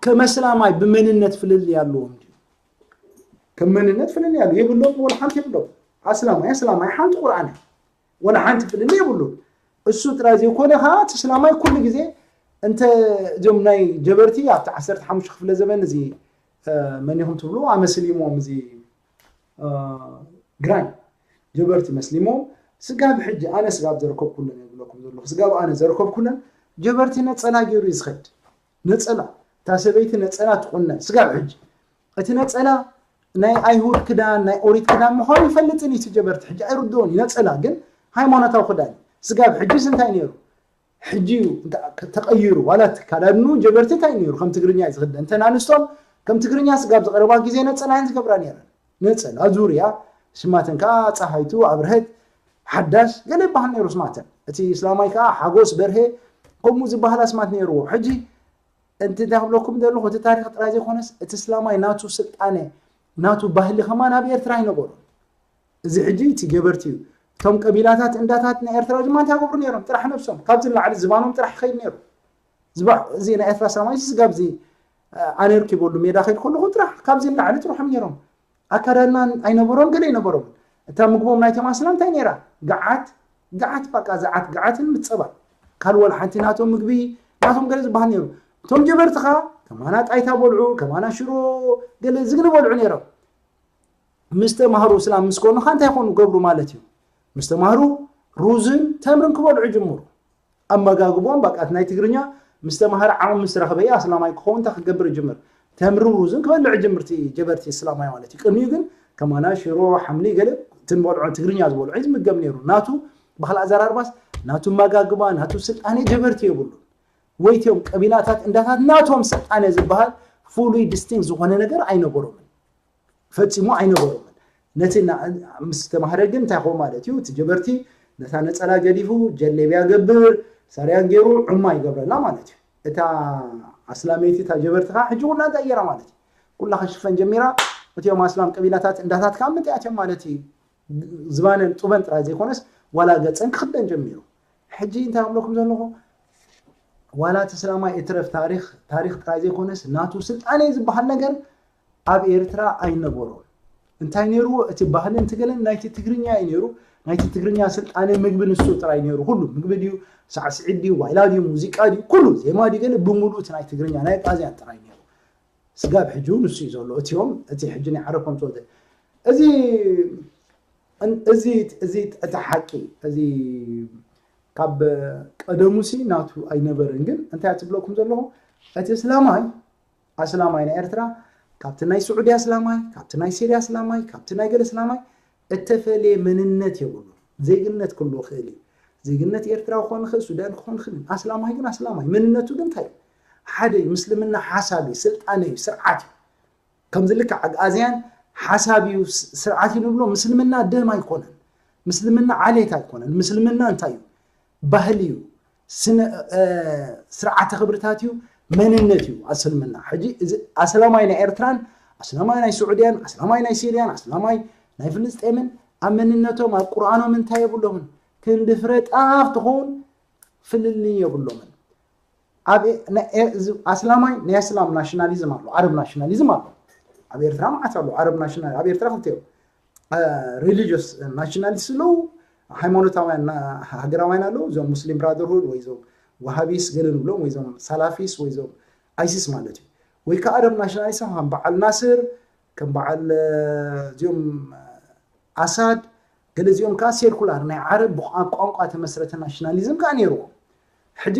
ከም ኣስላማይ ብመንነት ፍልልይ ኣለዎም ድዩ? ከም መንነት ፍልልይ ኣሎ የብሎም። ወላ ሓንቲ የብሎም። ኣስላማይ ኣስላማይ ሓንቲ ቁርኣን ወላ ሓንቲ ፍልልይ የብሉን። እሱ ጥራይ ዘይኮነ ከዓ እቲ ኣስላማይ ኩሉ ግዜ እንተ እዞም ናይ ጀበርቲ ኣብቲ ዓሰርተ ሓሙሽተ ክፍለ ዘመን እዚ መን ኢኹም ትብሉ ኣመስሊሞም እዚ ግራኝ ጀበርቲ መስሊሞም ስጋብ ሕጂ ኣነ ስጋብ ዘረከብኩለን የብለኩም ዘለኹ ስጋብ ኣነ ዘረከብኩለን ጀበርቲ ነፀላ ገይሩ እዩ ዝኸድ። ነፀላ እታ ሰበይቲ ነፀላ ትቁነን ስጋብ ሕጂ እቲ ነፀላ ናይ ኣይሁድ ክዳን ናይ ኦሪት ክዳን ምዃኑ ይፈልጥን እዩ እቲ ጀበርቲ ሕጂ ኣይርድኦን እዩ ነፀላ ግን ሃይማኖታዊ ክዳን እዩ። ስጋብ ሕጂስ እንታይ ነይሩ? ሕጂ እዩ ተቐይሩ ዋላ እቲ ኣከዳድንኡ ጀበርቲ እንታይ ነይሩ ከም ትግርኛ እዩ ዝኽደን እተን ኣንስቶም ከም ትግርኛ ስጋብ ዝቐረባ ግዜ ነፀላ እየን ዝገብራ ነይረን። ነፀላ ዙርያ ሽማተን ከዓ ፀሃይቱ ኣብርሀት ሓዳሽ ገለ ይበሃል ነይሩ ስማተን እቲ እስላማይ ከዓ ሓጎስ በርሄ ከምኡ ዝበሃል ኣስማት ነይርዎ። ሕጂ እንቲ እንታይ ክብለኩም ዘለኹ እቲ ታሪክ ጥራይ ዘይኮነስ እቲ እስላማይ ናቱ ስልጣነ ናቱ ባህሊ ከማን ኣብ ኤርትራ ኣይነበሮን። እዚ ሕጂ እቲ ገበርቲ እዩ። እቶም ቀቢላታት እንዳታት ናይ ኤርትራ ድማ እንታይ ይገብሩ ነይሮም? ጥራሕ ነብሶም ካብዚ ንላዕሊ ዝባኖም ጥራሕ ይኸይድ ነይሩ። ዝባ እዚ ናይ ኤርትራ ሰላማዊ ስጋብ እዚ ኣነ ርኪበሉ ሜዳ ከይድ ከለኹ ጥራሕ ካብዚ ንላዕሊ ጥሩሖም ነይሮም። ኣካዳድና ኣይነበሮም ገለ ኣይነበሮም። እታ ምግቦም ናይ ተማስላ እንታይ ነይራ? ገዓት ገዓት በቃ ዘዓት ገዓትን ምፀባ ካልእ ወላ ሓንቲ ናቶም ምግቢ ናቶም ገለ ዝበሃል ነይሩ። እቶም ጀበርትኻ ከማና ጣይታ በልዑ ከማና ሽሮ ገለ ዝግኒ በልዑ ነይሮም። ምስ ተማሃሩ እስላም ምስ ኮኑኻ እንታይ ኮኑ ገብሩ ማለት እዩ። ምስ ተማሃሩ ሩዝን ተምርን ክበልዑ ይጅምሩ። ኣመጋግቦም ባቃት ናይ ትግርኛ ምስ ተማሃረ ዓቕሚ ምስ ረኸበ እዩ ኣስላማይ ክኸውን እንታይ ክገብር ይጅምር። ተምርን ሩዝን ክበልዕ ይጅምር እቲ ጀበርቲ እስላማይ ማለት እዩ። ቅድሚኡ ግን ከማና ሽሮ ሓምሊ ገለ ትንበልዖ ትግርኛ ዝበልዖ እዩ ዝምገብ ነይሩ። ናቱ ባህል ኣዘራርባስ ናቱ ኣመጋግባ ናቱ ስልጣነ ጀበርቲ የብሉ። ወይትዮም ቀቢላታት እንዳታት ናቶም ስልጣነ ዝበሃል ፍሉይ ዲስቲንክት ዝኾነ ነገር ኣይነበሮምን። ፈጺሙ ኣይነበሮምን። ነቲ ምስ ተማህረ ግን እንታይ ኾ ማለት እዩ? እቲ ጀበርቲ ነታ ነጸላ ገዲፉ ጀሌብያ ገብር ሳርያን ገይሩ ዑማ ይገብረላ ማለት እዩ። እታ ኣስላመይቲ እታ ጀበርቲ ከዓ ሕጂ ኩላ እንታይ ገይራ ማለት እዩ? ኩላ ክሽፈን ጀሚራ። እቲኦም ኣስላም ቀቢላታት እንዳታት ከዓ ምንታይ ኣትዮም ማለት እዩ? ዝባነን ጡበን ጥራይ ዘይኮነስ ዋላ ገጸን ክኽደን ጀሚሩ። ሕጂ እንታይ ክብለኩም ዘለኹ ዋላ እቲ እስላማይ እትረፍ ታሪኽ ታሪኽ ጥራይ ዘይኮነስ ናቱ ስልጣነ ዝበሃል ነገር ኣብ ኤርትራ ኣይነበሮን። እንታይ ነይርዎ እቲ ባህልን ትግልን ናይቲ ትግርኛ እዩ ነይሩ። ናይቲ ትግርኛ ስልጣነ ምግቢ ንሱ ጥራይ ነይሩ። ኩሉ ምግቢ ድዩ ሳዕስዒት ድዩ ዋይላ ድዩ ሙዚቃ ድዩ ኩሉ ዜማ ድዩ ገለ ብምሉእ እቲ ናይ ትግርኛ ናይ ኣግኣዝያን ጥራይ ነይሩ። ስጋብ ሕጂ እውን ንሱ እዩ ዘሎ። እቲኦም እቲ ሕጂ ናይ ዓረብ ከም ዝወደ እዚ እዚ እዚ እቲ ሓቂ እዚ ካብ ቀደሙሲ ናቱ ኣይነበርን። ግን እንታይ ትብለኩም ዘለኹ እቲ እስላማይ ኣስላማይ ናይ ኤርትራ ካብቲ ናይ ስዑዲ ኣስላማይ ካብቲ ናይ ሲርያ ኣስላማይ ካብቲ ናይ ገለ ኣስላማይ እተፈለየ መንነት የብሉ። ዜግነት ክሉ ክእል እዩ። ዜግነት ኤርትራ ክኾን ክእል ሱዳን ክኾን ክእል። ኣስላማይ ግን ኣስላማይ መንነቱ ግን እንታይ ሓደ እዩ? ምስልምና ሓሳብ እዩ፣ ስልጣነ እዩ፣ ስርዓት እዩ። ከምዚ ልክዕ ኣግኣዝያን ሓሳብ እዩ ስርዓት እዩ ንብሎ ምስልምና ደም ኣይኮነን። ምስልምና ዓሌት ኣይኮነን። ምስልምና እንታይ እዩ? ባህሊ እዩ። ስነ ስርዓተ ክብርታት እዩ። መንነት እዩ ኣስልምና። ሕጂ እዚ ኣስላማይ ናይ ኤርትራን ኣስላማይ ናይ ስዑድያን ኣስላማይ ናይ ሲርያን ኣስላማይ ናይ ፍልስጤምን ኣብ መንነቶም ኣብ ቁርኣኖም እንታይ የብሎምን? ክንዲ ፍረ ጣፍ ትኸውን ፍልልይ የብሎምን። ኣብ ኣስላማይ ናይ ኣስላም ናሽናሊዝም ኣሎ፣ ዓረብ ናሽናሊዝም ኣሎ። ኣብ ኤርትራ መዓት ኣሎ ዓረብ ናሽናል ኣብ ኤርትራ ክልተ እዮም። ሪሊጅስ ናሽናሊስት ኣለዉ፣ ሃይማኖታውያን ሃገራውያን ኣለዉ። እዞም ሙስሊም ብራደርሁድ ወይ እዞም ዋሃቢስ ገለ ንብሎም ወይ እዞም ሳላፊስ ወይ እዞም ኣይሲስ ማለት እዩ። ወይ ከዓ ዓረብ ናሽናሊስት ከም በዓል ናስር ከም በዓል እዚኦም ኣሳድ ገለ እዚኦም ከዓ ሴርኩላር ናይ ዓረብ ብቋንቋ ተመስረተ ናሽናሊዝም ከዓ ነይርዎም። ሕጂ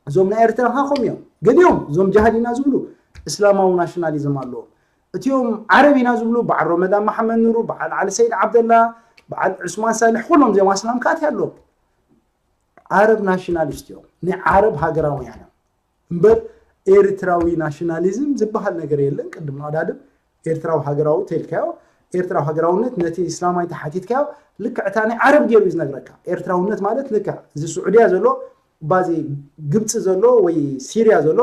እዞም ናይ ኤርትራ ከዓ ከምኡ እዮም። ገሊኦም እዞም ጃሃድ ኢና ዝብሉ እስላማዊ ናሽናሊዝም ኣለዎም። እቲኦም ዓረብ ኢና ዝብሉ በዓል ሮመዳን መሓመድ ኑሩ፣ በዓል ዓሊ ሰይድ ዓብደላ፣ በዓል ዑስማን ሳልሕ ኩሎም እዚኦም ኣስላም ከዓ ኣለዎም። ዓረብ ናሽናሊስት እዮም። ናይ ዓረብ ሃገራውያን እዮም። እምበር ኤርትራዊ ናሽናሊዝም ዝበሃል ነገር የለን። ቅድም ኣዳድም ኤርትራዊ ሃገራዊ ተልካዮ ኤርትራዊ ሃገራውነት ነቲ እስላማይ ተሓቲትካዮ ልክዕታ ናይ ዓረብ ገይሩ እዩ ዝነግረካ። ኤርትራውነት ማለት ልክዕ እዚ ስዑድያ ዘሎ ባዚ ግብፂ ዘሎ ወይ ሲርያ ዘሎ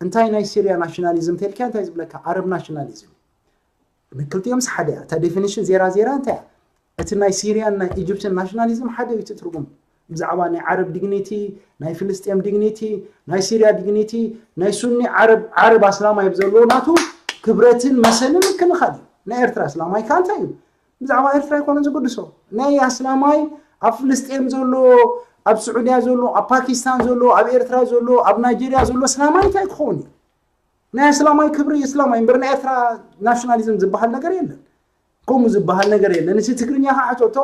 እንታይ ናይ ሲርያ ናሽናሊዝም ተልካዮ እንታይ ዝብለካ ዓረብ ናሽናሊዝም ንክልቲኦም ሓደ እያ። እታ ዴፊኒሽን ዜራ ዜራ እንታይ እያ? እቲ ናይ ሲርያን ናይ ኢጅፕትን ናሽናሊዝም ሓደ እዩ እቲ ትርጉም። ብዛዕባ ናይ ዓረብ ዲግኒቲ፣ ናይ ፍልስጤም ዲግኒቲ፣ ናይ ሲርያ ዲግኒቲ፣ ናይ ሱኒ ዓረብ ዓረብ ኣስላማይ ብዘለዎ ናቱ ክብረትን መሰልን ምክልኻል እዩ። ናይ ኤርትራ ኣስላማይ ከ እንታይ እዩ? ብዛዕባ ኤርትራ ኣይኮነን ዝግድሶ። ናይ ኣስላማይ ኣብ ፍልስጤም ዘሎ፣ ኣብ ስዑድያ ዘሎ፣ ኣብ ፓኪስታን ዘሎ፣ ኣብ ኤርትራ ዘሎ፣ ኣብ ናይጀርያ ዘሎ ኣስላማይ እንታይ ክኸውን እዩ? ናይ ኣስላማይ ክብሪ ኣስላማይ እምበር ናይ ኤርትራ ናሽናሊዝም ዝበሃል ነገር የለን። ከምኡ ዝበሃል ነገር የለን። እዚ ትግርኛ ከዓ ሕቶቶ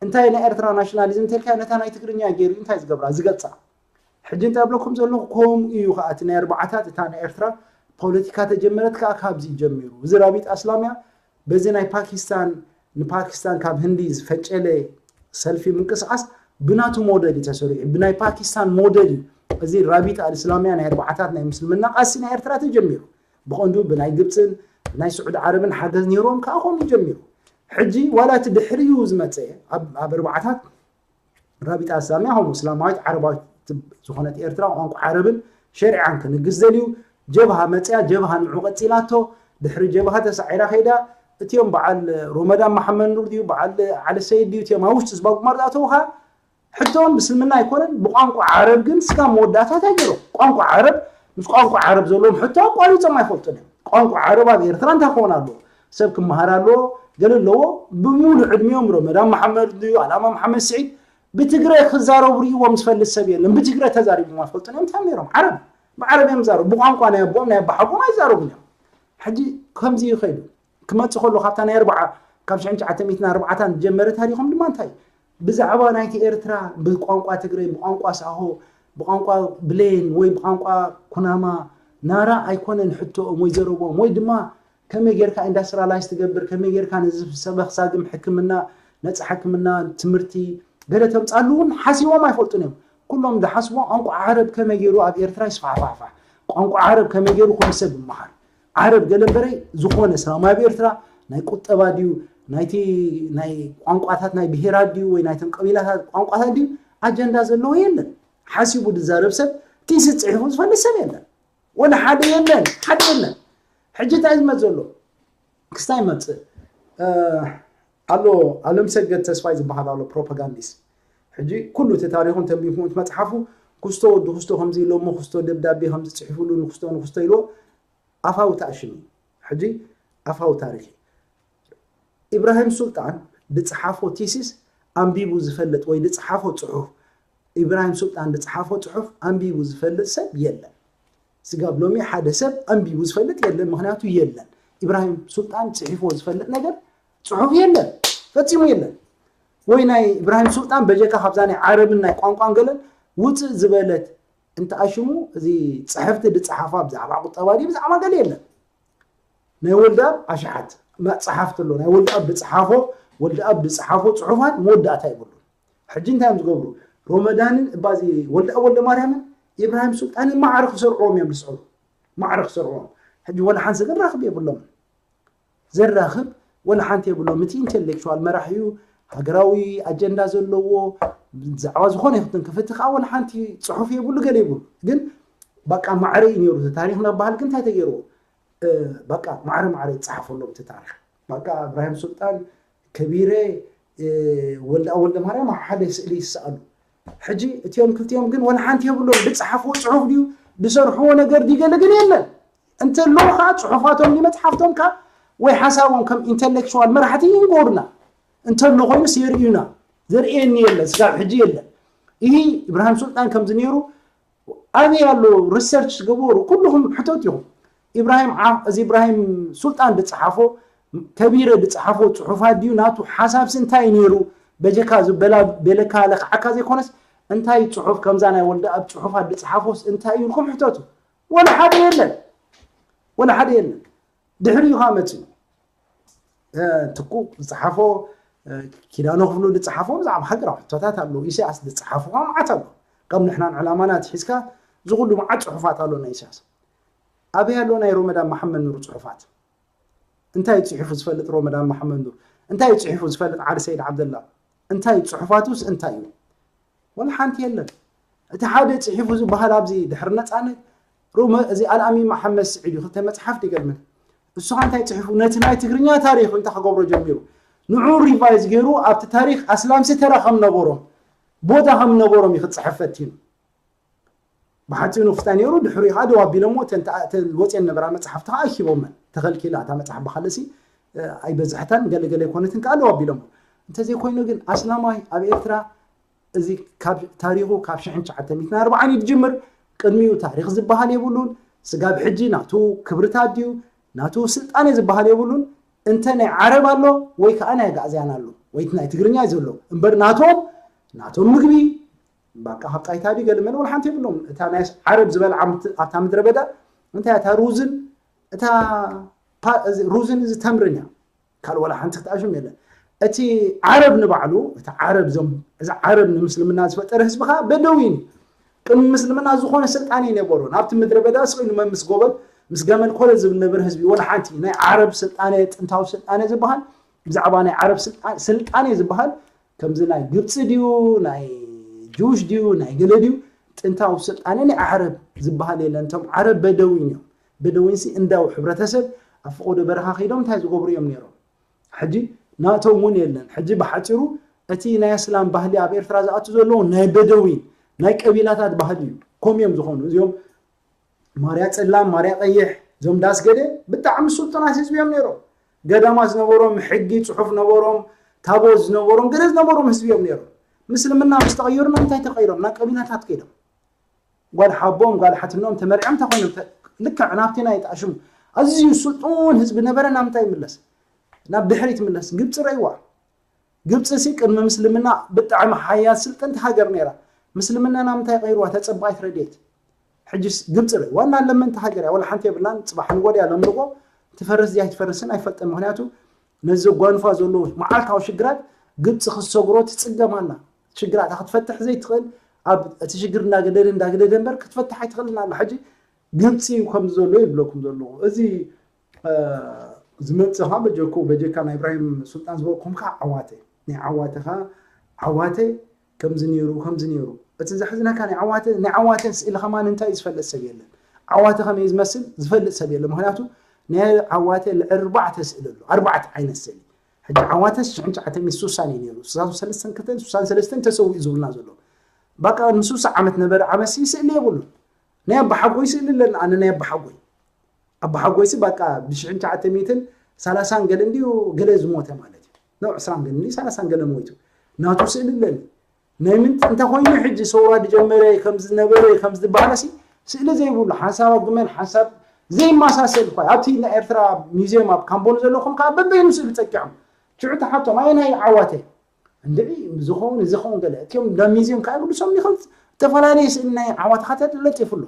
እንታይ ናይ ኤርትራ ናሽናሊዝም እንተልካ ነታ ናይ ትግርኛ ገይሩ እንታይ ዝገብራ ዝገልፃ። ሕጂ እንታይ ብለኩም ዘለኹ ከምኡ እዩ ከዓ እቲ ናይ ኣርባዓታት እታ ናይ ኤርትራ ፖለቲካ ተጀመረት ከዓ ካብዚ ጀሚሩ እዚ ራቢጣ ኣስላምያ በዚ ናይ ፓኪስታን ንፓኪስታን ካብ ህንዲ ዝፈጨለ ሰልፊ ምንቅስቃስ ብናቱ ሞደል እዩ ተሰሪሑ። ብናይ ፓኪስታን ሞደል እዩ እዚ ራቢጣ ኣልእስላምያ ናይ ኣርባዓታት ናይ ምስልምና ቃሲ ናይ ኤርትራ ተጀሚሩ። ብቐንዱ ብናይ ግብፅን ብናይ ስዑድ ዓረብን ሓገዝ ነይሮም ከዓ ከምኡ ጀሚሩ። ሕጂ ዋላ እቲ ድሕሪኡ ዝመፀ ኣብ ኣርባዓታት ራቢጣ ኣልእስላምያ ከምኡ እስላማዊት ዓረባዊት ዝኾነት ኤርትራ ቋንቋ ዓረብን ሸሪዓን ክንግስ ደልዩ ጀብሃ መፅያ ጀብሃ ንዑ ቀፂላቶ። ድሕሪ ጀብሃ ተሳዒራ ከይዳ እቲኦም በዓል ሮመዳን መሓመድ ኑር ድዩ በዓል ዓሊ ሰይድ ድዩ እቲኦም ኣብ ውሽጢ ዝባጉማር ዝኣተውኻ ሕቶኦም ብስልምና ኣይኮነን ብቋንቋ ዓረብ ግን ስጋ መወዳእታ እንታይ ገይሮም ቋንቋ ዓረብ ምስ ቋንቋ ዓረብ ዘለዎም ሕቶ ኣቋሪፆም ኣይፈልጡን እዮም። ቋንቋ ዓረብ ኣብ ኤርትራ እንታይ ክኾን ኣለዎ? ሰብ ክመሃር ኣለዎ። ገለ ኣለዎ ብሙሉ ዕድሚኦም ሮመዳን መሓመድ ድዩ ኣላማ መሓመድ ስዒድ ብትግረ ክዛረቡ ርእይዎም ዝፈልጥ ሰብ የለን። ብትግረ ተዛሪቦም ኣይፈልጡን እዮም። እንታይ ነይሮም ዓረብ ብዓረብ እዮም ዝዛረቡ። ብቋንቋ ናይ ኣቦኦም ናይ ኣባሓጎም ኣይዛረቡን እዮም። ሕጂ ከምዚ እዩ ከይዱ ክመፅእ ከሎ ካብታ ናይ ኣርባዓ ካብ ሽሕን ትሽዓተ ሚእትን ኣርባዓታን ዝጀመረ ታሪኾም ድማ እንታይ ብዛዕባ ናይቲ ኤርትራ ብቋንቋ ትግረ ብቋንቋ ሳሆ ብቋንቋ ብሌን ወይ ብቋንቋ ኩናማ ናራ ኣይኮነን ሕቶኦም ወይ ዘረቦም ወይ ድማ ከመይ ጌርካ ኢንዳስትራላይዝ ትገብር ከመይ ጌርካ ነዚ ሰበኽ ሳግም ሕክምና ነፃ ሕክምና ትምህርቲ ገለ ተምፃሉ እውን ሓሲቦም ኣይፈልጡን እዮም። ኩሎም ዝሓስቦ ቋንቋ ዓረብ ከመይ ገይሩ ኣብ ኤርትራ ይስፋሕፋሕፋሕ ቋንቋ ዓረብ ከመይ ገይሩ ኩሉ ሰብ ይመሃር ዓረብ ገለ እምበረይ ዝኾነ ሰላማዊ ኣብ ኤርትራ ናይ ቁጠባ ድዩ ናይቲ ናይ ቋንቋታት ናይ ብሄራት ድዩ ወይ ናይቶም ቀቢላታት ቋንቋታት ድዩ ኣጀንዳ ዘለዎ የለን። ሓሲቡ ዝዛረብ ሰብ ቲስስ ፅሒፉ ዝፈልጥ ሰብ የለን። ወላ ሓደ የለን ሓደ የለን። ሕጂ እንታይ ዝመፅ ዘሎ ክስታይ ይመፅእ ኣሎ። ኣለም ሰገድ ተስፋይ ዝበሃል ኣሎ ፕሮፓጋንዲስት። ሕጂ ኩሉ እቲ ታሪኹ እንተንቢብኩም እቲ መፅሓፉ ክስቶ ወዲ ክስቶ ከምዚ ኢሎሞ ክስቶ ደብዳቤ ከምዚ ፅሒፉሉ ንክስቶ ንክስቶ ኢልዎ ኣፋዊ ተኣሽሙ። ሕጂ ኣፋዊ ታሪኽ እዩ። ኢብራሂም ሱልጣን ዝፀሓፎ ቲሲስ ኣንቢቡ ዝፈልጥ ወይ ዝፀሓፎ ፅሑፍ ኢብራሂም ሱልጣን ዝፀሓፎ ፅሑፍ ኣንቢቡ ዝፈልጥ ሰብ የለን። ስጋብ ሎሚ ሓደ ሰብ ኣንቢቡ ዝፈልጥ የለን። ምክንያቱ የለን። ኢብራሂም ሱልጣን ፅሒፎ ዝፈልጥ ነገር ፅሑፍ የለን፣ ፈፂሙ የለን። ወይ ናይ ኢብራሂም ሱልጣን በጀካ ካብዛ ናይ ዓረብን ናይ ቋንቋን ገለን ውፅእ ዝበለት እንተኣሽሙ እዚ ፅሕፍቲ ዝፀሓፋ ብዛዕባ ቁጠባ ድዩ ብዛዕባ ገለ የለን። ናይ ወልደኣብ ኣሽሓት መፅሓፍቲ ኣሎ። ናይ ወልደኣብ ዝፀሓፎ ወልደኣብ ዝፀሓፎ ፅሑፋት መወዳእታ ይብሉ። ሕጂ እንታይ እዮም ዝገብሩ? ሮመዳንን እባዚ ወልደኣብ ወልደ ማርያምን ኢብራሂም ሱልጣንን ማዕረ ክሰርዕዎም እዮም ዝፅዕሩ። ማዕረ ክሰርዕዎም ሕጂ ወላ ሓንሰ ግን ራኽብ የብሎም። ዘራኽብ ወላ ሓንቲ የብሎም። እቲ ኢንቴሌክቹዋል መራሒ እዩ፣ ሃገራዊ ኣጀንዳ ዘለዎ ብዛዕባ ዝኾነ ይኹን ክፍቲ ከዓ ወላ ሓንቲ ፅሑፍ የብሉ ገለ ይብሉ። ግን በቃ ማዕረ እዩ ነይሩ እቲ ታሪኽ እናበሃል ግን እንታይ ተገይርዎ? በቃ ማዕረ ማዕረ ይፀሓፈሎም እቲ ታሪኽ። በቃ እብራሂም ሱልጣን ከቢረ ወልደ ወልደ ማርያም ኣብ ሓደ ስእሊ ይሰኣሉ። ሕጂ እቲኦም ክልቲኦም ግን ወላ ሓንቲ የብሎም። ዝፀሓፍዎ ፅሑፍ ድዩ ዝሰርሕዎ ነገር ድዩ ገለ ግን የለን። እንተለዉ ከዓ ፅሑፋቶም ድዩ መፅሓፍቶም ከዓ ወይ ሓሳቦም ከም ኢንተሌክቹዋል መራሕቲ ይንገሩና። እንተሎ ኮይኑስ የርእዩና። ዘርእየኒ የለን፣ ስጋብ ሕጂ የለን። ይህ ኢብራሂም ሱልጣን ከምዚ ነይሩ ኣበይ ኣሎ ሪሰርች ዝገበሩ? ኩልኹም ሕተት ኢኹም። ኢብራሂም ዓ- እዚ ኢብራሂም ሱልጣን ዝፀሓፎ ከቢረ ዝፀሓፎ ፅሑፋት ድዩ ናቱ ሓሳብሲ እንታይ እዩ ነይሩ? በጀካ ዝበላ ቤለካ ለክዓካ ዘይኮነስ እንታይ ፅሑፍ ከምዛ ናይ ወልደ ኣብ ፅሑፋት ዝፀሓፎስ እንታይ እዩ ኢልኩም ሕተቱ። ወላ ሓደ የለን፣ ወላ ሓደ የለን። ድሕሪኡ ከዓ መፅኡ ትኩ ዝፀሓፎ ኪዳነ ክፍሉ ዝፀሓፎ ብዛዕባ ሃገራዊ ሕቶታት ኣለዉ። ኢሳያስ ዝፀሓፎ ከዓ መዓት ኣሎ። ከም ንሕናን ዕላማና ትሒዝካ ዝኩሉ መዓት ፅሑፋት ኣሎ ናይ ኢሳያስ። ኣበይ ኣሎ ናይ ሮመዳን መሓመድ ኑር ፅሑፋት? እንታይ ፅሒፉ ዝፈልጥ ሮመዳን መሓመድ ኑር? እንታይ ፅሒፉ ዝፈልጥ ዓሊ ሰይድ ዓብደላ? እንታይ ፅሑፋቱስ እንታይ እዩ? ወላ ሓንቲ የለን። እቲ ሓደ ፅሒፉ ዝበሃል ኣብዚ ድሕሪ ነፃነት ሮመ እዚ ኣልኣሚን መሓመድ ስዒድ እዩ ክልተ መፅሓፍ ድገልመት እሱ ከዓ እንታይ ፅሒፉ ነቲ ናይ ትግርኛ ታሪክ እንታይ ክገብሮ ጀሚሩ ንዑ ሪቫይዝ ገይሩ ኣብቲ ታሪክ ኣስላምሲ ተራ ከም ነበሮም ቦታ ከም ነበሮም እዩ ክፅሕፍ ፈቲኑ። ብሓፂኑ ክፍታ ነይሩ ድሕሪኡ ከዓ ደው ኣቢሎሞ እተን ተኣ- እተን ወፅየን ነበራ መፅሓፍቲ ከዓ ኣኪቦመን ተኸልኪላ እታ መፅሓፍ ብካልሲ ኣይበዝሕታን ገለገለ ኣይኮነትን ከዓ ደው ኣቢሎሞ። እንተዘይኮይኑ ግን ኣስላማይ ኣብ ኤርትራ እዚ ካብ ታሪኹ ካብ ሽሕን ትሽዓተ ሚእትን ኣርባዓን እዩ ዝጅምር። ቅድሚኡ ታሪኽ ዝበሃል የብሉን። ስጋብ ሕጂ ናቱ ክብርታት ድዩ ናቱ ስልጣነ ዝበሃል የብሉን። እንተ ናይ ዓረብ ኣሎ ወይ ከዓ ናይ ኣጋእዝያን ኣሎ ወይ እቲ ናይ ትግርኛ እዩ ዘሎ እምበር ናቶም ናቶም ምግቢ ባቃ ካብ ጣይታ ድዩ ገለ መለ ወላ ሓንቲ የብሎም። እታ ናይ ዓረብ ዝበልዓ ኣብታ ምድረ በዳ እንታይ እታ ሩዝን እታ ሩዝን እዚ ተምርን እያ። ካልእ ዋላ ሓንቲ ክትኣሽም የለን። እቲ ዓረብ ንባዕሉ እቲ ዓረብ ዞም እዚ ዓረብ ንምስልምና ዝፈጠረ ህዝቢ ከዓ በደዊን ቅድሚ ምስልምና ዝኾነ ስልጣነ ይነበሮ ናብቲ ምድረ በዳ ስኢሉ መምስ ጎበል ምስ ገመል ኮለ ዝብል ነበር ህዝቢ ወላ ሓንቲ ናይ ዓረብ ስልጣነ ጥንታዊ ስልጣነ ዝበሃል ብዛዕባ ናይ ዓረብ ስልጣነ ዝበሃል ከምዚ ናይ ግብፂ ድዩ ናይ ጅውሽ ድዩ ናይ ገለ ድዩ ጥንታዊ ስልጣነ ናይ ዓረብ ዝበሃል የለን። እቶም ዓረብ በደዊን እዮም። በደዊንሲ እንዳው ሕብረተሰብ ኣብ ፈቆዶ በረኻ ከይዶም እንታይ ዝገብሩ እዮም ነይሮም? ሕጂ ናቶም እውን የለን። ሕጂ ብሓፂሩ እቲ ናይ ኣስላም ባህሊ ኣብ ኤርትራ ዝኣቱ ዘለዉ ናይ በደዊን ናይ ቀቢላታት ባህሊ እዩ። ከምኡ እዮም ዝኾኑ እዚኦም ማርያ ፀላም ማርያ ቀይሕ እዞም ዳስ ገደ ብጣዕሚ ስልጡናት ህዝቢ እዮም ነይሮም። ገዳማት ዝነበሮም ሕጊ ፅሑፍ ነበሮም ታቦት ዝነበሮም ገለ ዝነበሮም ህዝቢ እዮም ነይሮም። ምስልምና ምስ ተቐየሩ ናብ እንታይ ተቐይሮም ናብ ቀቢላታት ከይዶም ጓል ሓቦም ጓል ሓትኖም ተመርዕም ተኮይኖም ልክዕ ናብቲ ናይ ጣሽሙ ኣዝዩ ስልጡን ህዝቢ ነበረ ናብ ምንታይ ይምለስ ናብ ድሕሪት ይምለስ ግብፂ ረእይዋ ግብፂ ሲ ቅድሚ ምስልምና ብጣዕሚ ሓያል ስልጥንቲ ሃገር ነይራ ምስልምና ናብ ምንታይ ቀይርዋ ተፀባይት ረድየት ሕጂስ ግብፂ ርእ ዋና ለመንቲ ሃገር እያ ወላ ሓንቲ የብላን ፅባሕ ንጎድያ ለምልቆ ትፈርስ እያ ትፈርስን ኣይፈልጠን ምክንያቱ ነዚ ጓንፋ ዘሎ መዓልታዊ ሽግራት ግብፂ ክትሰግሮ ትፅገም ኣላ ሽግራታ ክትፈትሕ ዘይትኽእል ኣብ እቲ ሽግር እንዳገደደ እንዳገደደ እምበር ክትፈትሕ ኣይትኽእልን ኣላ ሕጂ ግብፂ እዩ ከምዚ ዘሎ ይብለኩም ዘለኹ እዚ ዝመፅእ ከዓ በጀኩ በጀካ ናይ ኢብራሂም ሱልጣን ዝበልኩም ከዓ ዓዋተ ናይ ዓዋተ ከዓ ዓዋተ ከምዚ ነይሩ ከምዚ ነይሩ እቲ ዘሕዝነካ ናይ ዓዋተ ናይ ዓዋተ ስእሊ ከማን እንታይ እዩ ዝፈልጥ ሰብ የለን ዓዋተ ከመይ ዝመስል ዝፈልጥ ሰብ የለን ምክንያቱ ናይ ዓዋተ ልዕሊ ኣርባዕተ ስእሊ ኣሎ ኣርባዕተ ዓይነት ስእሊ ሕጂ ዓዋተ ሽሕን ትሽዓተ ሚእቲ ሱሳን እዩ ነይሩ ሱሳን ሰለስተን ክልተን ሱሳን ሰለስተን ተሰዊኡ ዝብልና ዘሎ በቃ ንሱሳ ዓመት ነበረ ዓመት ስእሊ የብሉን ናይ ኣባሓጎይ ስእሊ ኣለና ኣነ ናይ ኣባሓጎይ ኣባሓጎይሲ በቃ ብሽሕን ትሽዓተ ሚእትን ሰላሳን ገለ እንድዩ ገለ ዝሞተ ማለት እዩ ነው ዕስራን ገለ እንድዩ ሰላሳን ገለ ሞይቱ ናቱ ስእሊ ኣለኒ ናይ ምንት እንተ ኮይኑ ሕጂ ሰውራ ድጀመረ ከም ዝነበረ ከም ዝበሃለሲ ስእሊ ዘይብሉ ሓንሳብ ኣብ ግመል ሓንሳብ ዘይመሳሰል እኳ ኣብቲ ናይ ኤርትራ ሚዚየም ኣብ ካምቦን ዘለኹም ከዓ በበይኑ ስእሊ ፀቂዖም ሽዑ ተሓቶም ኣየናይ ዓዋተ እንድዒ ዝኸውን ዝኸውን ገለ እቲኦም ናብ ሚዚየም ከዓ ይብሉ ሰም ይኽእል ዝተፈላለየ ስእሊ ናይ ዓዋተ ከዓ ተለጢፉ ኣሎ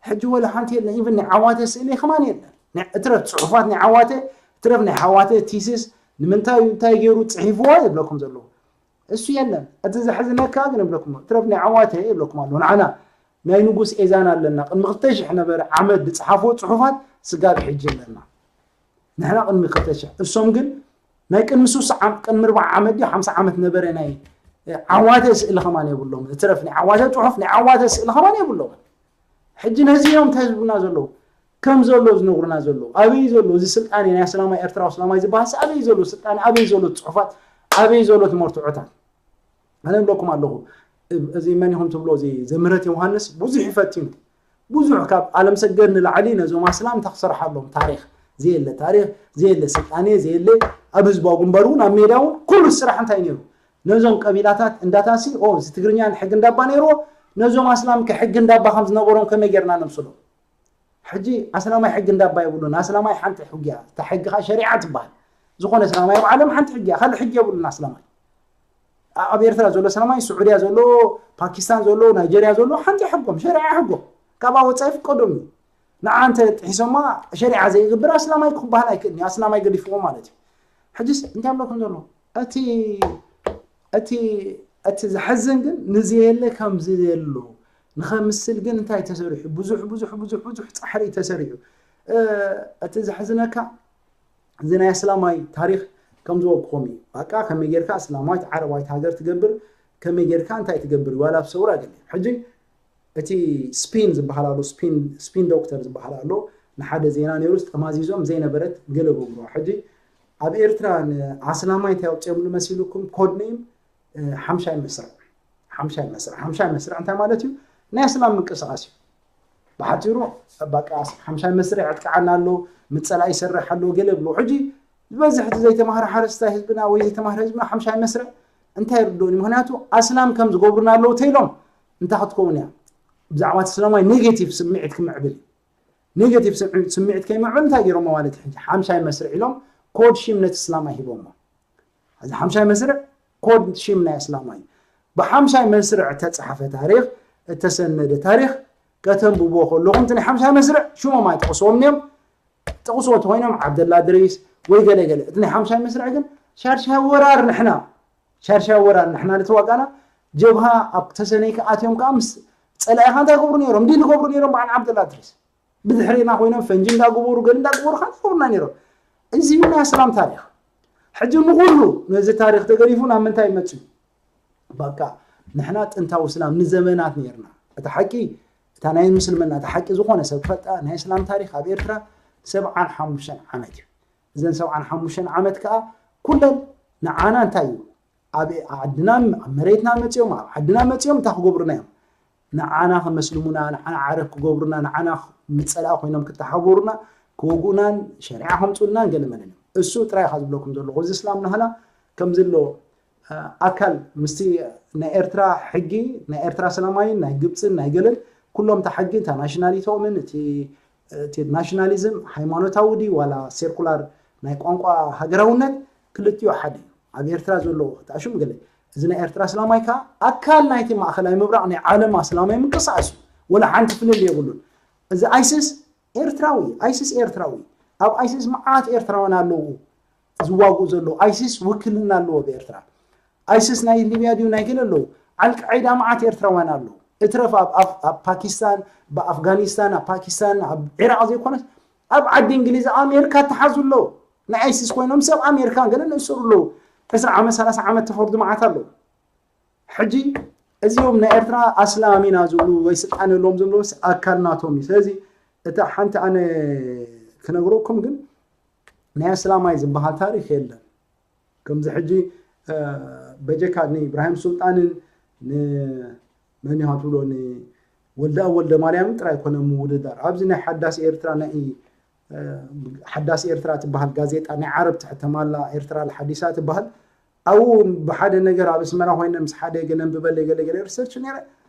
ሕጂ ወላ ሓንቲ የለን ኢቭን ናይ ዓዋተ ስእሊ ከማን የለን ናይ እትረፍ ፅሑፋት ናይ ዓዋተ እትረፍ ናይ ዓዋተ ቲስስ ንምንታይ እንታይ ገይሩ ፅሒፍዋ ይብለኩም ዘለዉ እሱ የለን እቲ ዘሕዝነካ ግን ይብለኩም እትረፍ ናይ ዓዋተ ይብለኩም ኣለዉ ንዓና ናይ ንጉስ ኤዛን ኣለና ቅድሚ ክልተ ሽሕ ነበረ ዓመት ዝፅሓፍዎ ፅሑፋት ስጋብ ሕጂ ኣለና ንሕና ቅድሚ ክልተ ሽሕ እሶም ግን ናይ ቅድሚ ሱሳ ዓም ቅድሚ ኣርባዓ ዓመት ድዩ ሓምሳ ዓመት ነበረ ናይ ዓዋተ ስእሊ ከማን የብሎም። እትረፍ ናይ ዓዋተ ጽሑፍ ናይ ዓዋተ ስእሊ ከማን የብሎም። ሕጂ ነዚ እዮም እንታይ ዝብሉና ዘለዉ ከም ዘሎ ዝነግሩና ዘለዉ ኣበይ ዘሎ እዚ ስልጣኔ ናይ ኣስላማይ ኤርትራዊ ኣስላማይ ዝበሃል ኣበይ ዘሎ ስልጣኔ ኣበይ ዘሎ ጽሑፋት ኣበይ ዘሎ ትምህርትዖታት ኣነ እብለኩም ኣለኹ። እዚ መን ኢኹም ትብሎ እዚ ዘምህረት ዮሃንስ ብዙሕ ይፈትኑ ብዙሕ ካብ ኣለምሰገድ ንላዕሊ ነዞም ኣስላም እንታይ ክሰርሓሎም ታሪኽ ዘየለ ታሪኽ ዘየለ ስልጣኔ ዘየለ ኣብ ህዝባዊ ግንባር እውን ኣብ ሜዳ እውን ኩሉ ስራሕ እንታይ ነይሩ ነዞም ቀቢላታት እንዳታሲ ኦ እዚ ትግርኛ ንሕጊ እንዳባ ነይርዎ ነዞም ኣስላም ከ ሕጊ እንዳባ ከም ዝነበሮም ከመይ ጌርና ነምስሎም ሕጂ ኣስላማይ ሕጊ እንዳባ የብሉን ኣስላማይ ሓንቲ ሕጊ እያ እታ ሕጊ ከዓ ሸሪዓ ትበሃል ዝኾነ ኣስላማይ ኣብ ዓለም ሓንቲ ሕጊ እያ ካልእ ሕጊ የብሉን ኣስላማይ ኣብ ኤርትራ ዘሎ ሰላማይ ስዑድያ ዘሎ ፓኪስታን ዘሎ ናይጀርያ ዘሎ ሓንቲ ሕጎም ሸሪዓ ሕጎም ካብኣ ወፃኢ ፍቀዶም እዩ ንዓ እንተ ጥሒሶማ ሸሪዓ ዘይግብር ኣስላማይ ክበሃል ኣይክእልን እዩ ኣስላማይ ገዲፍዎ ማለት እዩ ሕጅስ እንታይ ኣብለኩም ዘሎ እቲ እቲ እቲ ዝሐዝን ግን ንዘየለ ከምዚ ዘሎ ንኸምስል ግን እንታይ ተሰሪሑ ብዙሕ ብዙሕ ብዙሕ ብዙሕ ፃሕሪ ተሰሪሑ እቲ ዘሕዝነካ እዚ ናይ ኣስላማይ ታሪኽ ከም ዝበልኩኹም እዩ። በቃ ከመይ ጌርካ ኣስላማዊት ዓረባዊት ሃገር ትገብር፣ ከመይ ጌርካ እንታይ ትገብር እዩ፣ ዋላ ኣብ ሰውራ ገለ። ሕጂ እቲ ስፒን ዝበሃል ኣሎ፣ ስፒን፣ ስፒን ዶክተር ዝበሃል ኣሎ፣ ንሓደ ዜና ነይሩ፣ ጠማዚዞም ዘይነበረት ገለ ገብሩዋ። ሕጂ ኣብ ኤርትራ ንኣስላማይ እንታይ ኣውፅኦምሉ መሲሉኩም? ኮድ ኔም ሓምሻይ መስርዕ ሓምሻይ መስርዕ ሓምሻይ መስርዕ እንታይ ማለት እዩ ናይ ኣስላም ምንቅስቃስ እዩ ብሓፂሩ በቃ ሓምሻይ መስርዕ ዕጥቃዓና ኣሎ ምፀላእ ይሰርሕ ኣሎ ገለ ብሎ ሕጂ ዝበዝሕ እቲ ዘይተማህረ ሓረስታይ ህዝብና ወይ ዘይተማህረ ህዝብና ሓምሻይ መስርዕ እንታይ ይርድኡን ምክንያቱ ኣስላም ከም ዝገብሩና ኣለዉ ተይሎም እንታይ ክትከውን እያ ብዛዕባ እቲ እስላማይ ኔጌቲቭ ስምዒት ክምዕብል እዩ ኔጌቲቭ ስምዒት ከይምዕብል እንታይ ገይሮሞ ማለት እዩ ሓምሻይ መስርዕ ኢሎም ኮድ ሺም ነቲ እስላማይ ሂቦሞ እዚ ሓምሻይ መስርዕ ኮድ ሺም ናይ እስላማይ እዩ። ብሓምሻይ መስርዕ እተፃሓፈ ታሪክ፣ እተሰነደ ታሪክ ከተንብብዎ ከለኹም እቲ ናይ ሓምሻይ መስርዕ ሽሞም ኣይጠቕስዎም እዮም። ጠቕስዎ እንተኮይኖም ዓብደላ ድሪስ ወይ ገለ ገለ። እቲ ናይ ሓምሻይ መስርዕ ግን ሻድሻይ ወራር ንሕና ሻድሻይ ወራር ንሕና ንተዋጋእና ጀብሃ ኣብ ተሰነይ ከኣትዮም ከዓ ምስ ፀላኢኻ እንታይ ይገብሩ ነይሮም? ድል ይገብሩ ነይሮም በዓል ዓብደላ ድሪስ። ብድሕሬና ኮይኖም ፈንጂ እንዳገበሩ ገለ እንዳገበሩ ከ ይገብሩና ነይሮም። እዚ እዩ ናይ ኣስላም ታሪክ። ሕጂ ንኩሉ ነዚ ታሪክ ተገዲፉ ናብ ምንታይ ይመጽእ እዩ? በቃ ንሕና ጥንታዊ እስላም ንዘመናት ነርና። እቲ ሓቂ እታ ናይ ምስልምና እቲ ሓቂ ዝኾነ ሰብ ክፈልጣ ናይ እስላም ታሪክ ኣብ ኤርትራ ሰብዓን ሓሙሽተን ዓመት እዩ። እዘን ሰብዓን ሓሙሽተን ዓመት ከኣ ኩለን ንዓና እንታይ እዩ? ኣብ ዓድና ኣብ መሬትና መፅኦም ኣብ ዓድና መፅኦም እንታይ ክገብሩና እዮም ንዓና ከመስልሙና ንዓና ዓረብ ክገብሩና ንዓና ምፀላእ ኮይኖም ክተሓበሩና ክወግኡናን ሸሪዓ ከምፅኡልናን ገለ መለን እዮም እሱ ጥራይ ኢኻ ዝብለኩም ዘለኹ እዚ እስላም ናህና ከምዚ ኣሎ ኣካል ምስቲ ናይ ኤርትራ ሕጊ ናይ ኤርትራ ሰላማይን ናይ ግብፅን ናይ ገለን ኩሎም እታ ሕጊ እታ ናሽናሊቶምን እቲ እቲ ናሽናሊዝም ሃይማኖታዊ ድዩ ዋላ ሴርኩላር ናይ ቋንቋ ሃገራውነት ክልቲኡ ሓደ እዩ ኣብ ኤርትራ ዘሎ ተኣሽሙ ገለ እዚ ናይ ኤርትራ እስላማይ ከዓ ኣካል ናይቲ ማእኸላይ ምብራቕ ናይ ዓለም ኣስላማይ ምንቅስቃስ እዩ ወላ ሓንቲ ፍልል የብሉን እዚ ኣይስስ ኤርትራዊ ኣይስስ ኤርትራዊ ኣብ ኣይስስ መዓት ኤርትራውያን ኣለዉ ዝዋግኡ ዘለዉ ኣይስስ ውክልና ኣለዎ ብኤርትራ ኣይስስ ናይ ሊብያ ድዩ ናይ ገለ ኣለዉ ኣልቃዒዳ መዓት ኤርትራውያን ኣለዉ እትረፍ ኣብ ፓኪስታን ብኣፍጋኒስታን ኣብ ፓኪስታን ኣብ ዒራቅ ዘይኮነስ ኣብ ዓዲ እንግሊዝ ኣሜሪካ ተሓዙ ኣለዉ ናይ ኣይስስ ኮይኖም ሰብ ኣሜሪካ ገለ ንእሰሩ ኣለዉ ዕስራ ዓመት ሰላሳ ዓመት ተፈርዱ መዓት ኣለዉ ሕጂ እዚኦም ናይ ኤርትራ ኣስላም ኢና ዝብሉ ወይ ስልጣን የለዎም ዝብሉ ኣካል ናቶም እዩ ስለዚ እታ ሓንቲ ኣነ ክነግረኩም ግን ናይ ኣስላማይ ዝበሃል ታሪክ የለን ከምዚ ሕጂ በጀካ ንኢብራሂም ሱልጣንን ንመን ኢኻ ትብሎ ንወልደኣብ ወልደማርያምን ጥራይ ኮነ ምውድዳር ኣብዚ ናይ ሓዳስ ኤርትራ ናይ ሓዳስ ኤርትራ ትበሃል ጋዜጣ ናይ ዓረብ ትሕተም ኣላ ኤርትራ ሓዲሳ ትበሃል ኣብኡ ብሓደ ነገር ኣብ ኣስመራ ኮይነ ምስ ሓደ ገለ ኣንብበለይ ገለ ገለ ሪሰርች ነይረ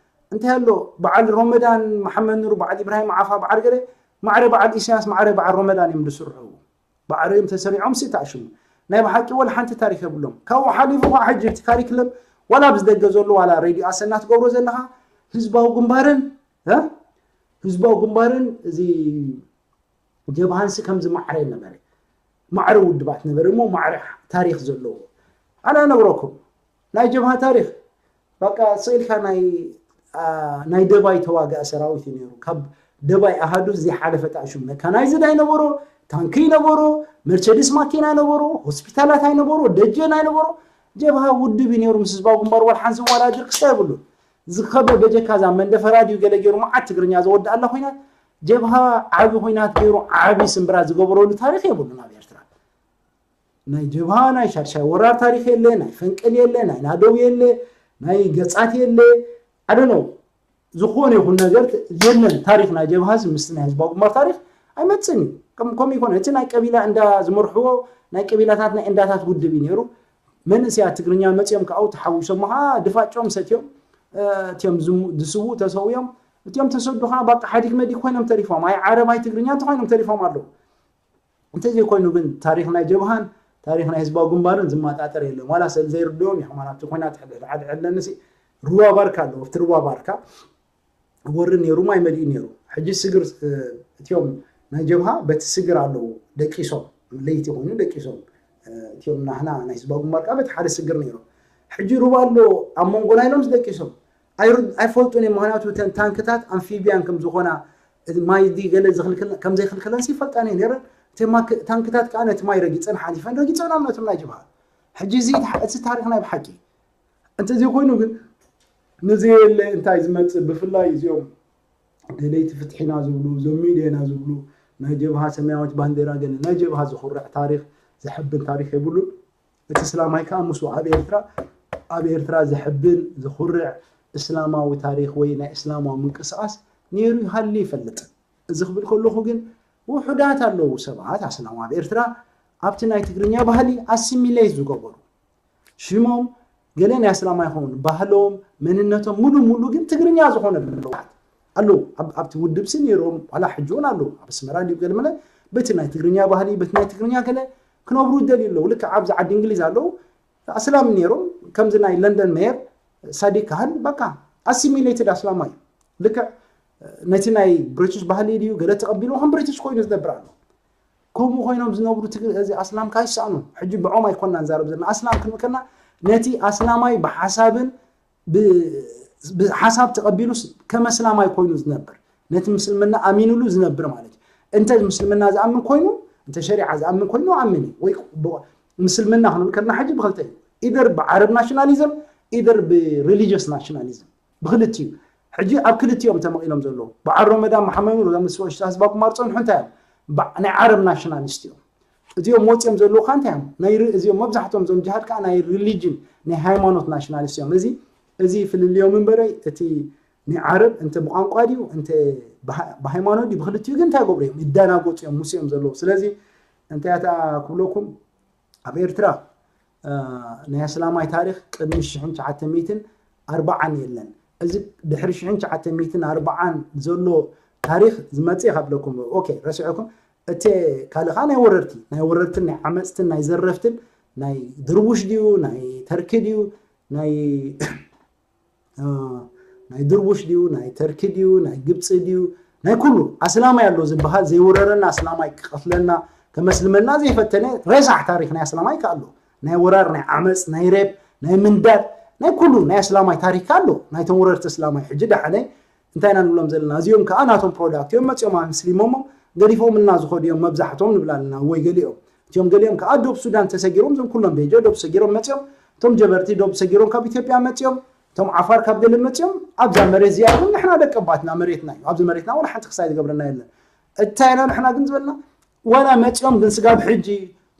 እንታይ ኣሎ በዓል ሮመዳን መሓመድ ኑር በዓል ኢብራሂም ዓፋ በዓል ገለ ማዕረ በዓል ኢሳያስ ማዕረ በዓል ሮመዳን እዮም ዝስርሑ በዓል እዮም ተሰሪዖም ሲ ተኣሽሙ ናይ ብሓቂ ወላ ሓንቲ ታሪክ የብሎም ካብኡ ሓሊፉ ከዓ ሕጂ እቲ ካሪክለም ዋላ ኣብዚ ደገ ዘሎ ዋላ ሬድዮ ኣሰና ትገብሮ ዘለካ ህዝባዊ ግንባርን ህዝባዊ ግንባርን እዚ ጀብሃንሲ ከምዚ ማዕረ ነበረ ማዕረ ውድባት ነበረ እሞ ማዕረ ታሪክ ዘለዎ ኣነ ነግረኩም ናይ ጀብሃ ታሪክ በቃ ስእልካ ናይ ናይ ደባይ ተዋጋእ ሰራዊት እዩ ነይሩ ካብ ደባይ ኣሃዱ ዝሓለፈ ተኣሽሙ መካናይዝድ ኣይነበሮ ታንኪ ይነበሮ፣ መርቸዲስ ማኪና ይነበሮ፣ ሆስፒታላት ኣይነበሮ፣ ደጀን ኣይነበሮ። ጀብሃ ውድብ እዩ ነይሩ። ምስ ህዝባዊ ግንባር ዋላ ሓንቲ ዝወዳደር ክስታይ የብሉ። ዝኸበ በጀካ እዛ መንደፈራ ድዩ ገለ ገይሩ መዓት ትግርኛ ዘወድኣላ ኮይናት፣ ጀብሃ ዓቢ ኮይናት ገይሩ ዓቢ ስምብራ ዝገበረሉ ታሪኽ የብሉን ኣብ ኤርትራ። ናይ ጀብሃ ናይ ሻድሻይ ወራር ታሪኽ የለ፣ ናይ ፈንቅል የለ፣ ናይ ናደው የለ፣ ናይ ገጻት የለ። ኣደነው ዝኾነ ይኹን ነገር የለን። ታሪኽ ናይ ጀብሃስ ምስ ናይ ህዝባዊ ግንባር ታሪኽ ኣይመጽን እዩ። ከም ከምኡ ይኮነ። እቲ ናይ ቀቢላ እንዳ ዝመርሕዎ ናይ ቀቢላታት ናይ እንዳታት ውድብ እዩ ነይሩ። መንእሰያት ትግርኛ መጽዮም ካብኡ ተሓዊሶም ከዓ ድፋጮም ሰትዮም፣ እ፣ እትዮም ዝሙ- ዝስዉ ተሰውዮም፣ እትዮም ተሰዱ ከዓ ባቃ ሓዲግ መዲግ ኮይኖም ተሪፎም። ኣይ ዓረብ ኣይ ትግርኛ እንተኮይኖም ተሪፎም ኣለዉ። እንተዘይኮይኑ ግን ታሪኽ ናይ ጀብሃን ታሪኽ ናይ ህዝባዊ ግንባርን ዝመጣጠር የለን። ዋላ ሰብ ዘይርድኦም ይኹም ኣብቲ ኮይናት ሕድ- ሕድ- ሕድ- ሕድ ኣለንሲ ሩባ ባርካ ኣለዎ። ኣብቲ ሩባ ባርካ ወሪ ነይሩ፣ ማይ መሊኡ ነይሩ። ሕጂ ስግር፣ እ፣ እትዮም ናይ ጀብሃ በቲ ስግር ኣለዉ ደቂሶም፣ ለይቲ ኮይኑ ደቂሶም። እ፣ እትዮም ናህና ናይ ህዝባዊ ግንባር ከዓ በቲ ሓደ ስግር ነይሮም። ሕጂ ሩባ ኣሎ ኣብ መንጎና ኢሎም ዝደቂሶም ኣይሩ- ኣይፈልጡን እዮም። ምክንያቱ እተን ታንክታት ኣምፊብያን ከም ዝኾና፣ እቲ ማይ ዲ ገለ ዝኽልክል- ከም ዘይኽልክለን ይፈልጣን እየን ነይረን። እተን ማክ- ታንክታት ከዓ ነቲ ማይ ረጊፀን ሓሊፈን ረጊፀን ኣብ ነቶም ናይ ጀብሃ። ሕጂ እዚ እቲ ታሪኽ ናይ ብሓቂ እንተዘይኮይኑ ግን ንዘየለ እንታይ ዝመፅእ? ብፍላይ እዚኦም ደለይቲ ፍትሒና ዝብሉ፣ እዞም ሚድያና ዝብሉ፣ ናይ ጀብሃ ሰማያዊት ባንዴራ ገለ ናይ ጀብሃ ዝኹርዕ ታሪኽ፣ ዘሐብን ታሪኽ የብሉን። እቲ እስላማይ ከዓ ምስኡ ኣብ ኤርትራ፣ ኣብ ኤርትራ ዘሐብን ዝኹርዕ እስላማዊ ታሪኽ ወይ ናይ እስላማዊ ምንቅስቃስ ነይሩ ይሃሊ ይፈልጥ። እዚ ክብል ከለኹ ግን ውሑዳት ኣለዉ ሰባት ኣስላም ኣብ ኤርትራ ኣብቲ ናይ ትግርኛ ባህሊ ኣሲሚሌት ዝገበሩ፣ ሽሞም ገለ ናይ ኣስላማይ ይኸውን፣ ባህሎም መንነቶም ሙሉ ሙሉ ግን ትግርኛ ዝኾነ ኣለዉ ኣለዉ። ኣብ- ኣብቲ ውድብሲ ነይሮም ዋላ ሕጂ እውን ኣለዉ። ኣብ ኣስመራ ድዩ ገለ መለ በቲ ናይ ትግርኛ ባህሊ በቲ ናይ ትግርኛ ገለ ክነብሩ ይደልዩ ኣለዉ። ልክዕ ኣብዚ ዓዲ እንግሊዝ ኣለዉ ኣስላም ነይሮም፣ ከምዚ ናይ ለንደን ሜየር ሳዲቅ ካህን በቃ ኣሲሚሌትድ ኣስላማይ እዩ። ልክዕ ነቲ ናይ ብሪቲሽ ባህሊ ድዩ ገለ ተቐቢሉ ከም ብሪቲሽ ኮይኑ ዝነብር ኣሎ። ከምኡ ኮይኖም ዝነብሩ ትግ- እዚ ኣስላም ከዓ ይሰኣኑ። ሕጂ ብዖም ኣይኮና ንዛረብ ዘለና ኣስላም ክንብል ከና ነቲ ኣስላማይ ብሓሳብን ብ- ብሓሳብ ተቐቢሉስ ከም ኣስላማይ ኮይኑ ዝነብር፣ ነቲ ምስልምና ኣሚኑሉ ዝነብር ማለት እዩ። እንተ ምስልምና ዝኣምን ኮይኑ፣ እንተ ሸሪዓ ዝኣምን ኮይኑ ኣምን እዩ። ወይ ብ- ምስልምና ክንብል ከለና ሕጂ ብክልተ እዩ። ኢደር ብዓረብ ናሽናሊዝም ኢደር ብሪሊጅስ ናሽናሊዝም ብክልቲኡ። ሕጂ ኣብ ክልቲኦም ተመቒሎም ዘለዉ በዓል ረመዳን መሓመድ ኑር ምስ ወሽታ ህዝባ ግንባር ፀንሑ እንታይ እዮም? ባ- ናይ ዓረብ ናሽናሊስት እዮም። እዚኦም ወፂኦም ዘለዉ ከዓ እንታይ እዮም? ናይ ሪ- እዚኦም መብዛሕትኦም እዞም ጅሃድ ከዓ ናይ ሪሊጅን ናይ ሃይማኖት ናሽናሊስት እዮም። እዚ እዚ ፍልልዮም እምበረይ እቲ ናይ ዓረብ እንተ ብቋንቋ ድዩ እንተ ብሃ- ብሃይማኖት ድዩ ብክልቲኡ ግን እንታይ ገብሩ እዮም? ይደናጎፁ እዮም ምስ እዮም ዘለዉ። ስለዚ እንታይ ኣታ ክብለኩም ኣብ ኤርትራ እ፣ ናይ ኣስላማይ ታሪኽ ቅድሚ ሽሕን ትሽዓተ ሚእትን ኣርባዓን የለን። እዚ ድሕሪ ሽሕን ትሽዓተ ሚእትን ኣርባዓን ዘሎ ታሪኽ ዝመጽእ ካብ ለኩም ኦኬ ረሲዕኩም እቲ ካልእ ከዓ ናይ ወረርቲ ናይ ወረርትን ናይ ዓመፅትን ናይ ዘረፍትን ናይ ድርቡሽ ድዩ ናይ ተርኪ ድዩ ናይ እ፣ ናይ ድርቡሽ ድዩ ናይ ተርኪ ድዩ ናይ ግብፂ ድዩ ናይ ኩሉ ኣስላማይ ኣሎ ዝበሃል ዘይወረረና ኣስላማይ ክቐትለና ከመስልመና ዘይፈተነ ረሳሕ ታሪኽ ናይ ኣስላማይ ከ ኣሎ ናይ ወራር ናይ ዓመፅ ናይ ሬፕ ናይ ምንዳድ ናይ ኩሉ ናይ ኣስላማይ ታሪክ ኣሎ ናይቶም ወረርቲ ኣስላማይ ሕጂ ዳሕነይ እንታይ ኢና ንብሎም ዘለና እዚኦም ከዓ ናቶም ፕሮዳክት እዮም መፂኦም ኣስሊሞሞም ገዲፎምልና ዝኸዱ እዮም መብዛሕቶም ንብል ኣለና ወይ ገሊኦም እቲኦም ገሊኦም ከዓ ዶብ ሱዳን ተሰጊሮም እዞም ኩሎም ቤጀ ዶብ ሰጊሮም መፂኦም እቶም ጀበርቲ ዶብ ሰጊሮም ካብ ኢትዮጵያ መፂኦም እቶም ዓፋር ካብ ገለ መፂኦም ኣብዛ መሬት እዚኣ እውን ንሕና ደቀባትና መሬትና እዩ ኣብዚ መሬትና ወላ ሓንቲ ክሳይ ዝገብረና የለን እንታይ ኢና ንሕና ግን ዝበልና ዋላ መፂኦም ግን ስጋብ ሕጂ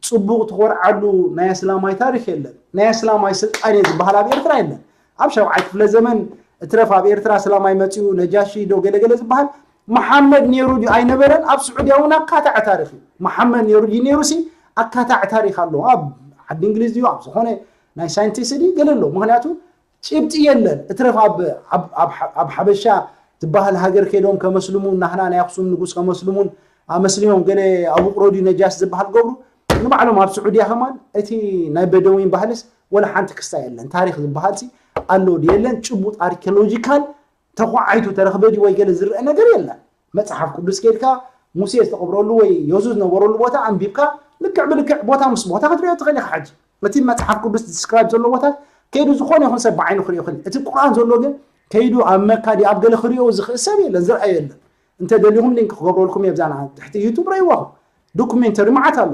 ፅቡቕ ትኾርዓሉ ናይ ኣስላማይ ታሪክ የለን ናይ ኣስላማይ ስልጣኔ ዝበሃል ኣብ ኤርትራ የለን ኣብ ሻብዓይ ክፍለ ዘመን እትረፍ ኣብ ኤርትራ ኣስላማይ መፂኡ ነጃሺ ዶ ገለገለ ዝበሃል መሓመድ ነይሩ ድዩ ኣይነበረን ኣብ ስዑድያ እውን ኣካታዕ ታሪክ እዩ መሓመድ ነይሩ ድዩ ነይሩ ሲ ኣካታዕ ታሪክ ኣለዎ ኣብ ዓዲ እንግሊዝ ድዩ ኣብ ዝኾነ ናይ ሳይንቲስት ድዩ ገለ ኣለዎ ምክንያቱ ጭብጢ የለን እትረፍ ኣብ ኣብ- ኣብ- ኣብ ሓበሻ ትበሃል ሃገር ከይዶም ከመስልሙን ናህና ናይ ኣክሱም ንጉስ ከመስልሙን ኣመስሊሞም ገለ ኣብ ውቅሮ ድዩ ነጃሽ ዝበሃል ገብሩ ንባዕሎም ኣብ ስዑድያ ከማን እቲ ናይ በደዊን ባህልስ ወላ ሓንቲ ክስታ የለን ታሪክ ዝበሃል ሲ ኣሎ ድዩ የለን ጭቡጥ ኣርኪኦሎጂካል ተኳዓይቱ ተረኽበ ድዩ ወይ ገለ ዝረአ ነገር የለን መፅሓፍ ቅዱስ ከይድካ ሙሴ ዝተቐብረሉ ወይ የሱስ ዝነበረሉ ቦታ ኣንቢብካ ልክዕ ብልክዕ ቦታ ምስ ቦታ ክትሪኦ ትኽእል ኢኻ ሕጂ እቲ መፅሓፍ ቅዱስ ዲስክራይብ ዘለዎ ቦታ ከይዱ ዝኾነ ይኹን ሰብ ብዓይኑ ክሪኦ ይኽእል እቲ ቁርኣን ዘሎ ግን ከይዱ ኣብ መካ ድዩ ኣብ ገለ ክሪኦ ዝኽእል ሰብ የለን ዝረኣዮ የለን እንተ ደሊኹም ሊንክ ክገብረልኩም እየ ብዛና ትሕቲ ዩቱብ ረይዋኹም ዶኩሜንተሪ መዓት ኣሎ።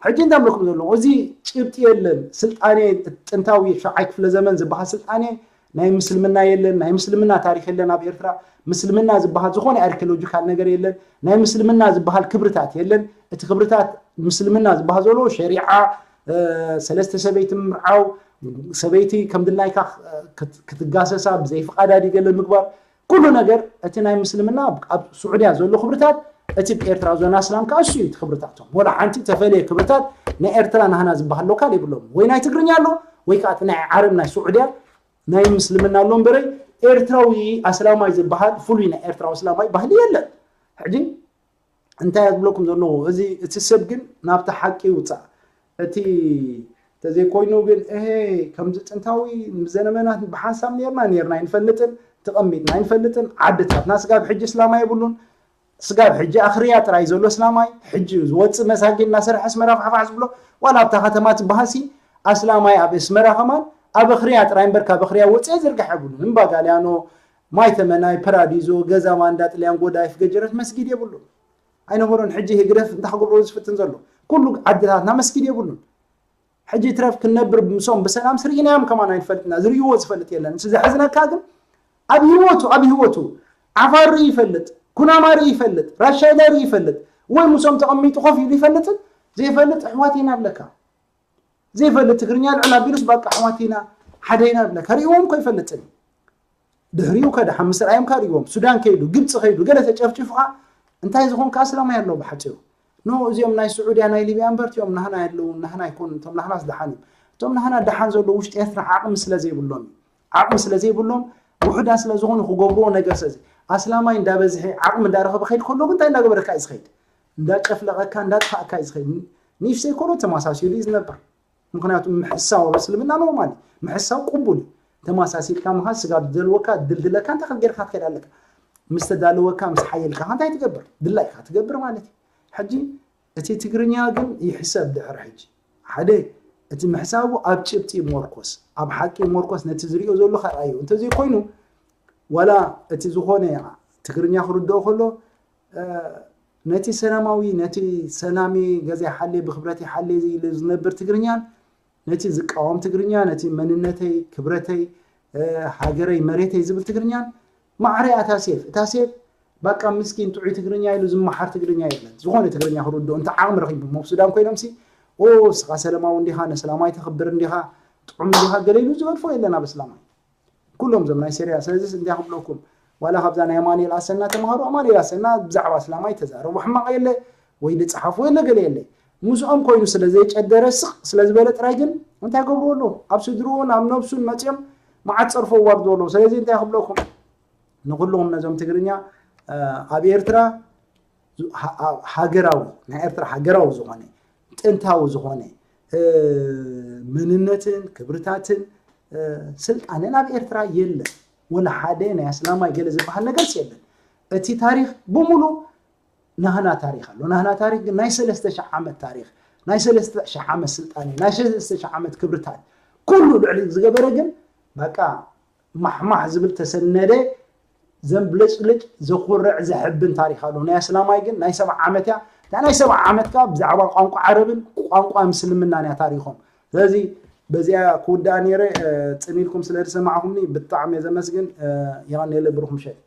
ሕጂ እንታይ ብለኩም ዘለኹ፣ እዚ ጭብጢ የለን። ስልጣኔ ጥንታዊ ሻብዓይ ክፍለ ዘመን ዝበሃል ስልጣኔ ናይ ምስልምና የለን፣ ናይ ምስልምና ታሪኽ የለን ኣብ ኤርትራ። ምስልምና ዝበሃል ዝኾነ ኣርኪኦሎጂካል ነገር የለን። ናይ ምስልምና ዝበሃል ክብርታት የለን። እቲ ክብርታት ምስልምና ዝበሃል ዘሎ ሸሪዓ፣ እ፣ ሰለስተ ሰበይቲ ምርዓው፣ ሰበይቲ ከም ድላይካ ክት- ክትጋሰሳ ብዘይ ፍቓዳ ድገለ ምግባር፣ ኩሉ ነገር እቲ ናይ ምስልምና ኣብ ስዑድያ ዘሎ ክብርታት፣ እቲ ብኤርትራ ዞና ኣስላም ከዓ እሱ እዩ እቲ ክብርታቶም። ወላ ሓንቲ ተፈለየ ክብርታት ናይ ኤርትራ ናህና ዝበሃል ሎካል የብሎም። ወይ ናይ ትግርኛ ኣሎ ወይ ከዓ እቲ ናይ ዓረብ ናይ ስዑድያ ናይ ምስልምና ኣሎ እምበረይ ኤርትራዊ ኣስላማይ ዝበሃል ፍሉይ ናይ ኤርትራዊ ኣስላማይ ባህሊ የለን። ሕጂ እንታይ ዝብለኩም ዘለኹ፣ እዚ እቲ ሰብ ግን ናብቲ ሓቂ ይውፃእ። እቲ ተዘይኮይኑ ግን እሄ ከምዚ ጥንታዊ ዘመናት ብሓንሳብ ነርና ነርና ኣይንፈልጥን፣ ተቐሚጥና ኣይንፈልጥን። ዓድታትና ስጋብ ሕጂ እስላማይ የብሉን። ስጋብ ሕጂ ኣኽርያ ጥራይ ዘሎ እስላማይ፣ ሕጂ ዝወፅእ መሳጊድ እናሰርሐ ኣስመራ ፋሕፋሕ ዝብሎ ዋላ ኣብታ ከተማ ትበሃሲ ኣስላማይ ኣብ ኣስመራ ከማን ኣብ ኣኽርያ ጥራይ እምበር ካብ ኣኽርያ ወፅኤ ዝርጋሕ የብሉን። እምባ ጋልያኖ፣ ማይ ተመናይ፣ ፐራዲዞ፣ ገዛ ማንዳ፣ ጥልያን ጎዳይፍ፣ ገጀረት መስጊድ የብሉን። ኣይነበሮን። ሕጂ ህግደፍ እንታይ ክገብሮ ዝፍትን ዘሎ? ኩሉ ዓድታትና መስጊድ የብሉን። ሕጂ ትረፍ ክንነብር ምሶም ብሰላም ስርኢናዮም ከማን ኣይንፈልጥና። ዝርእይዎ ዝፈልጥ የለን። እቲ ዘሕዝነካ ግን ኣብ ህይወቱ፣ ኣብ ህይወቱ ዓፋር ርኢ ይፈልጥ፣ ኩናማ ርኢ ይፈልጥ፣ ራሻይዳ ርኢ ይፈልጥ፣ ወይ ምሶም ተቐሚጡ ኮፍ ኢሉ ይፈልጥን ዘይፈልጥ ኣሕዋት ኢና ኣለካ። ዘይፈልጥ ትግርኛ ልዕል ኣቢሉስ በቃ ኣሕዋት ኢና፣ ሓደ ኢና ብለካ። ርእይዎም እኮ ይፈልጥን። ድሕሪኡ ከ ደሓን ምስ ረኣዮም ከ ርእይዎም። ሱዳን ከይዱ፣ ግብፂ ከይዱ፣ ገለ ተጨፍጭፉ ከ እንታይ ዝኾንካ ኣስላማይ ኣሎ ብሓፂሩ። ኖ እዚኦም ናይ ስዑድያ ናይ ሊብያ እምበር እቲኦም ናህና የለውን፣ ናህና ኣይኮኑን፣ እቶም ናህናስ ደሓን እዮም። እቶም ናህና ደሓን ዘሎ ውሽጢ ኤርትራ ዓቕሚ ስለ ዘይብሎም እዩ። ዓቕሚ ስለ ዘይብሎም ውሑዳት ስለ ዝኾኑ ክገብርዎ ነገር ስለ ዘይ-፣ ኣስላማይ እንዳበዝሐ ዓቕሚ እንዳረኸበ ከይድ ከሎ ግን እንታይ እንዳገበረካ እዩ ዝኸይድ? እንዳጨፍለቐካ እንዳጥፋእካ እዩ ዝኸይድ። ንእሽተይ ከሎ ተመሳሲሉ እዩ ዝነብር። ምክንያቱ ምሕሳው ኣብ እስልምና ኖርማል እዩ። ምሕሳው ቅቡል እዩ። ተመሳሲልካ ምኻድ ስጋብ ዝደልወካ ድልድለካ እንታይ ጌርካ ትከድ ኣለካ? ምስ ተዳለወካ ምስ ሓየልካ እንታይ ትገብር? ድላይካ ትገብር ማለት እዩ። ሕጂ እቲ ትግርኛ ግን ይሕሰብ ድሕር ሕጂ ሓደ እቲ ምሕሳቡ ኣብ ጭብጢ ሞርኮስ ኣብ ሓቂ ሞርኮስ ነቲ ዝሪኦ ዘሎ ከርኣዮ እንተዘይኮይኑ ዋላ እቲ ዝኾነ ትግርኛ ክርድኦ ከሎ ነቲ ሰላማዊ ነቲ ሰላሚ ገዛ ይሓሌ ብክብረት ይሓሌ ኢሉ ዝነብር ትግርኛን ነቲ ዝቃወም ትግርኛ ነቲ መንነተይ ክብረተይ ሃገረይ መሬተይ ዝብል ትግርኛን ማዕረ እያ እታ ሴፍ እታ ሴፍ ባቃ ምስኪን ጥዑይ ትግርኛ ኢሉ ዝመሓር ትግርኛ የለን ዝኾነ ትግርኛ ክርድኦ እንተ ዓቕሚ ረኺቡ ሞብ ሱዳን ኮይኖም ሲ ኦ ስኻ ሰለማዊ እንዲኻ ነሰላማይ ተኽብር እንዲኻ ጥዑም እንዲኻ ገለ ኢሉ ዝገድፎ የለን ኣብ እስላማይ ኩሎም ዞም ናይ ሴርያ ስለዚ እንታይ ክብለኩም ዋላ ካብዛ ናይ ኣማኑኤል ኣሰና ተምሃሩ ኣማኑኤል ኣሰና ብዛዕባ እስላማይ ተዛረቡ ሕማቕ የለ ወይ ዝፀሓፉ የለ ገለ የለ ምስኦም ኮይኑ ስለ ዘይጨደረ ስቕ ስለ ዝበለ ጥራይ ግን እንታይ ገብርዎ ኣለዉ ኣብ ስድርኡን ኣብ ነብሱን መፅኦም መዓት ፀርፎ ዋርዶ ኣለዉ ስለዚ እንታይ ክብለኩም ንኩሎም ነዞም ትግርኛ ኣብ ኤርትራ ሃገራዊ ናይ ኤርትራ ሃገራዊ ዝኾነ ጥንታዊ ዝኾነ መንነትን ክብርታትን ስልጣንን ኣብ ኤርትራ የለን። ወላ ሓደ ናይ ኣስላማይ ገለ ዝበሃል ነገርስ የለን። እቲ ታሪኽ ብሙሉ ናህና ታሪኽ ኣሎ። ናህና ታሪኽ ግን ናይ ሰለስተ ሺሕ ዓመት ታሪኽ፣ ናይ ሰለስተ ሺሕ ዓመት ስልጣኔ፣ ናይ ሰለስተ ሺሕ ዓመት ክብርታት ኩሉ ልዕሊ ዝገበረ ግን በቃ ማሕማሕ ዝብል ተሰነደ ዘንብልጭልጭ ዘኹርዕ ዘሕብን ታሪኽ ኣሎ ናይ ኣስላማይ ግን ናይ ሰብዓ ዓመት እያ እታ ናይ ሰብዓ ዓመት ከ ብዛዕባ ቋንቋ ዓረብን ቋንቋ ምስልምናን እያ ታሪኾም ስለዚ በዚኣ ክውዳእ ነይረ ፅን ኢልኩም ስለ ዝሰማዕኹምኒ ብጣዕሚ እየ ዘመስግን የቐንየለ ብሩኽ ምሸት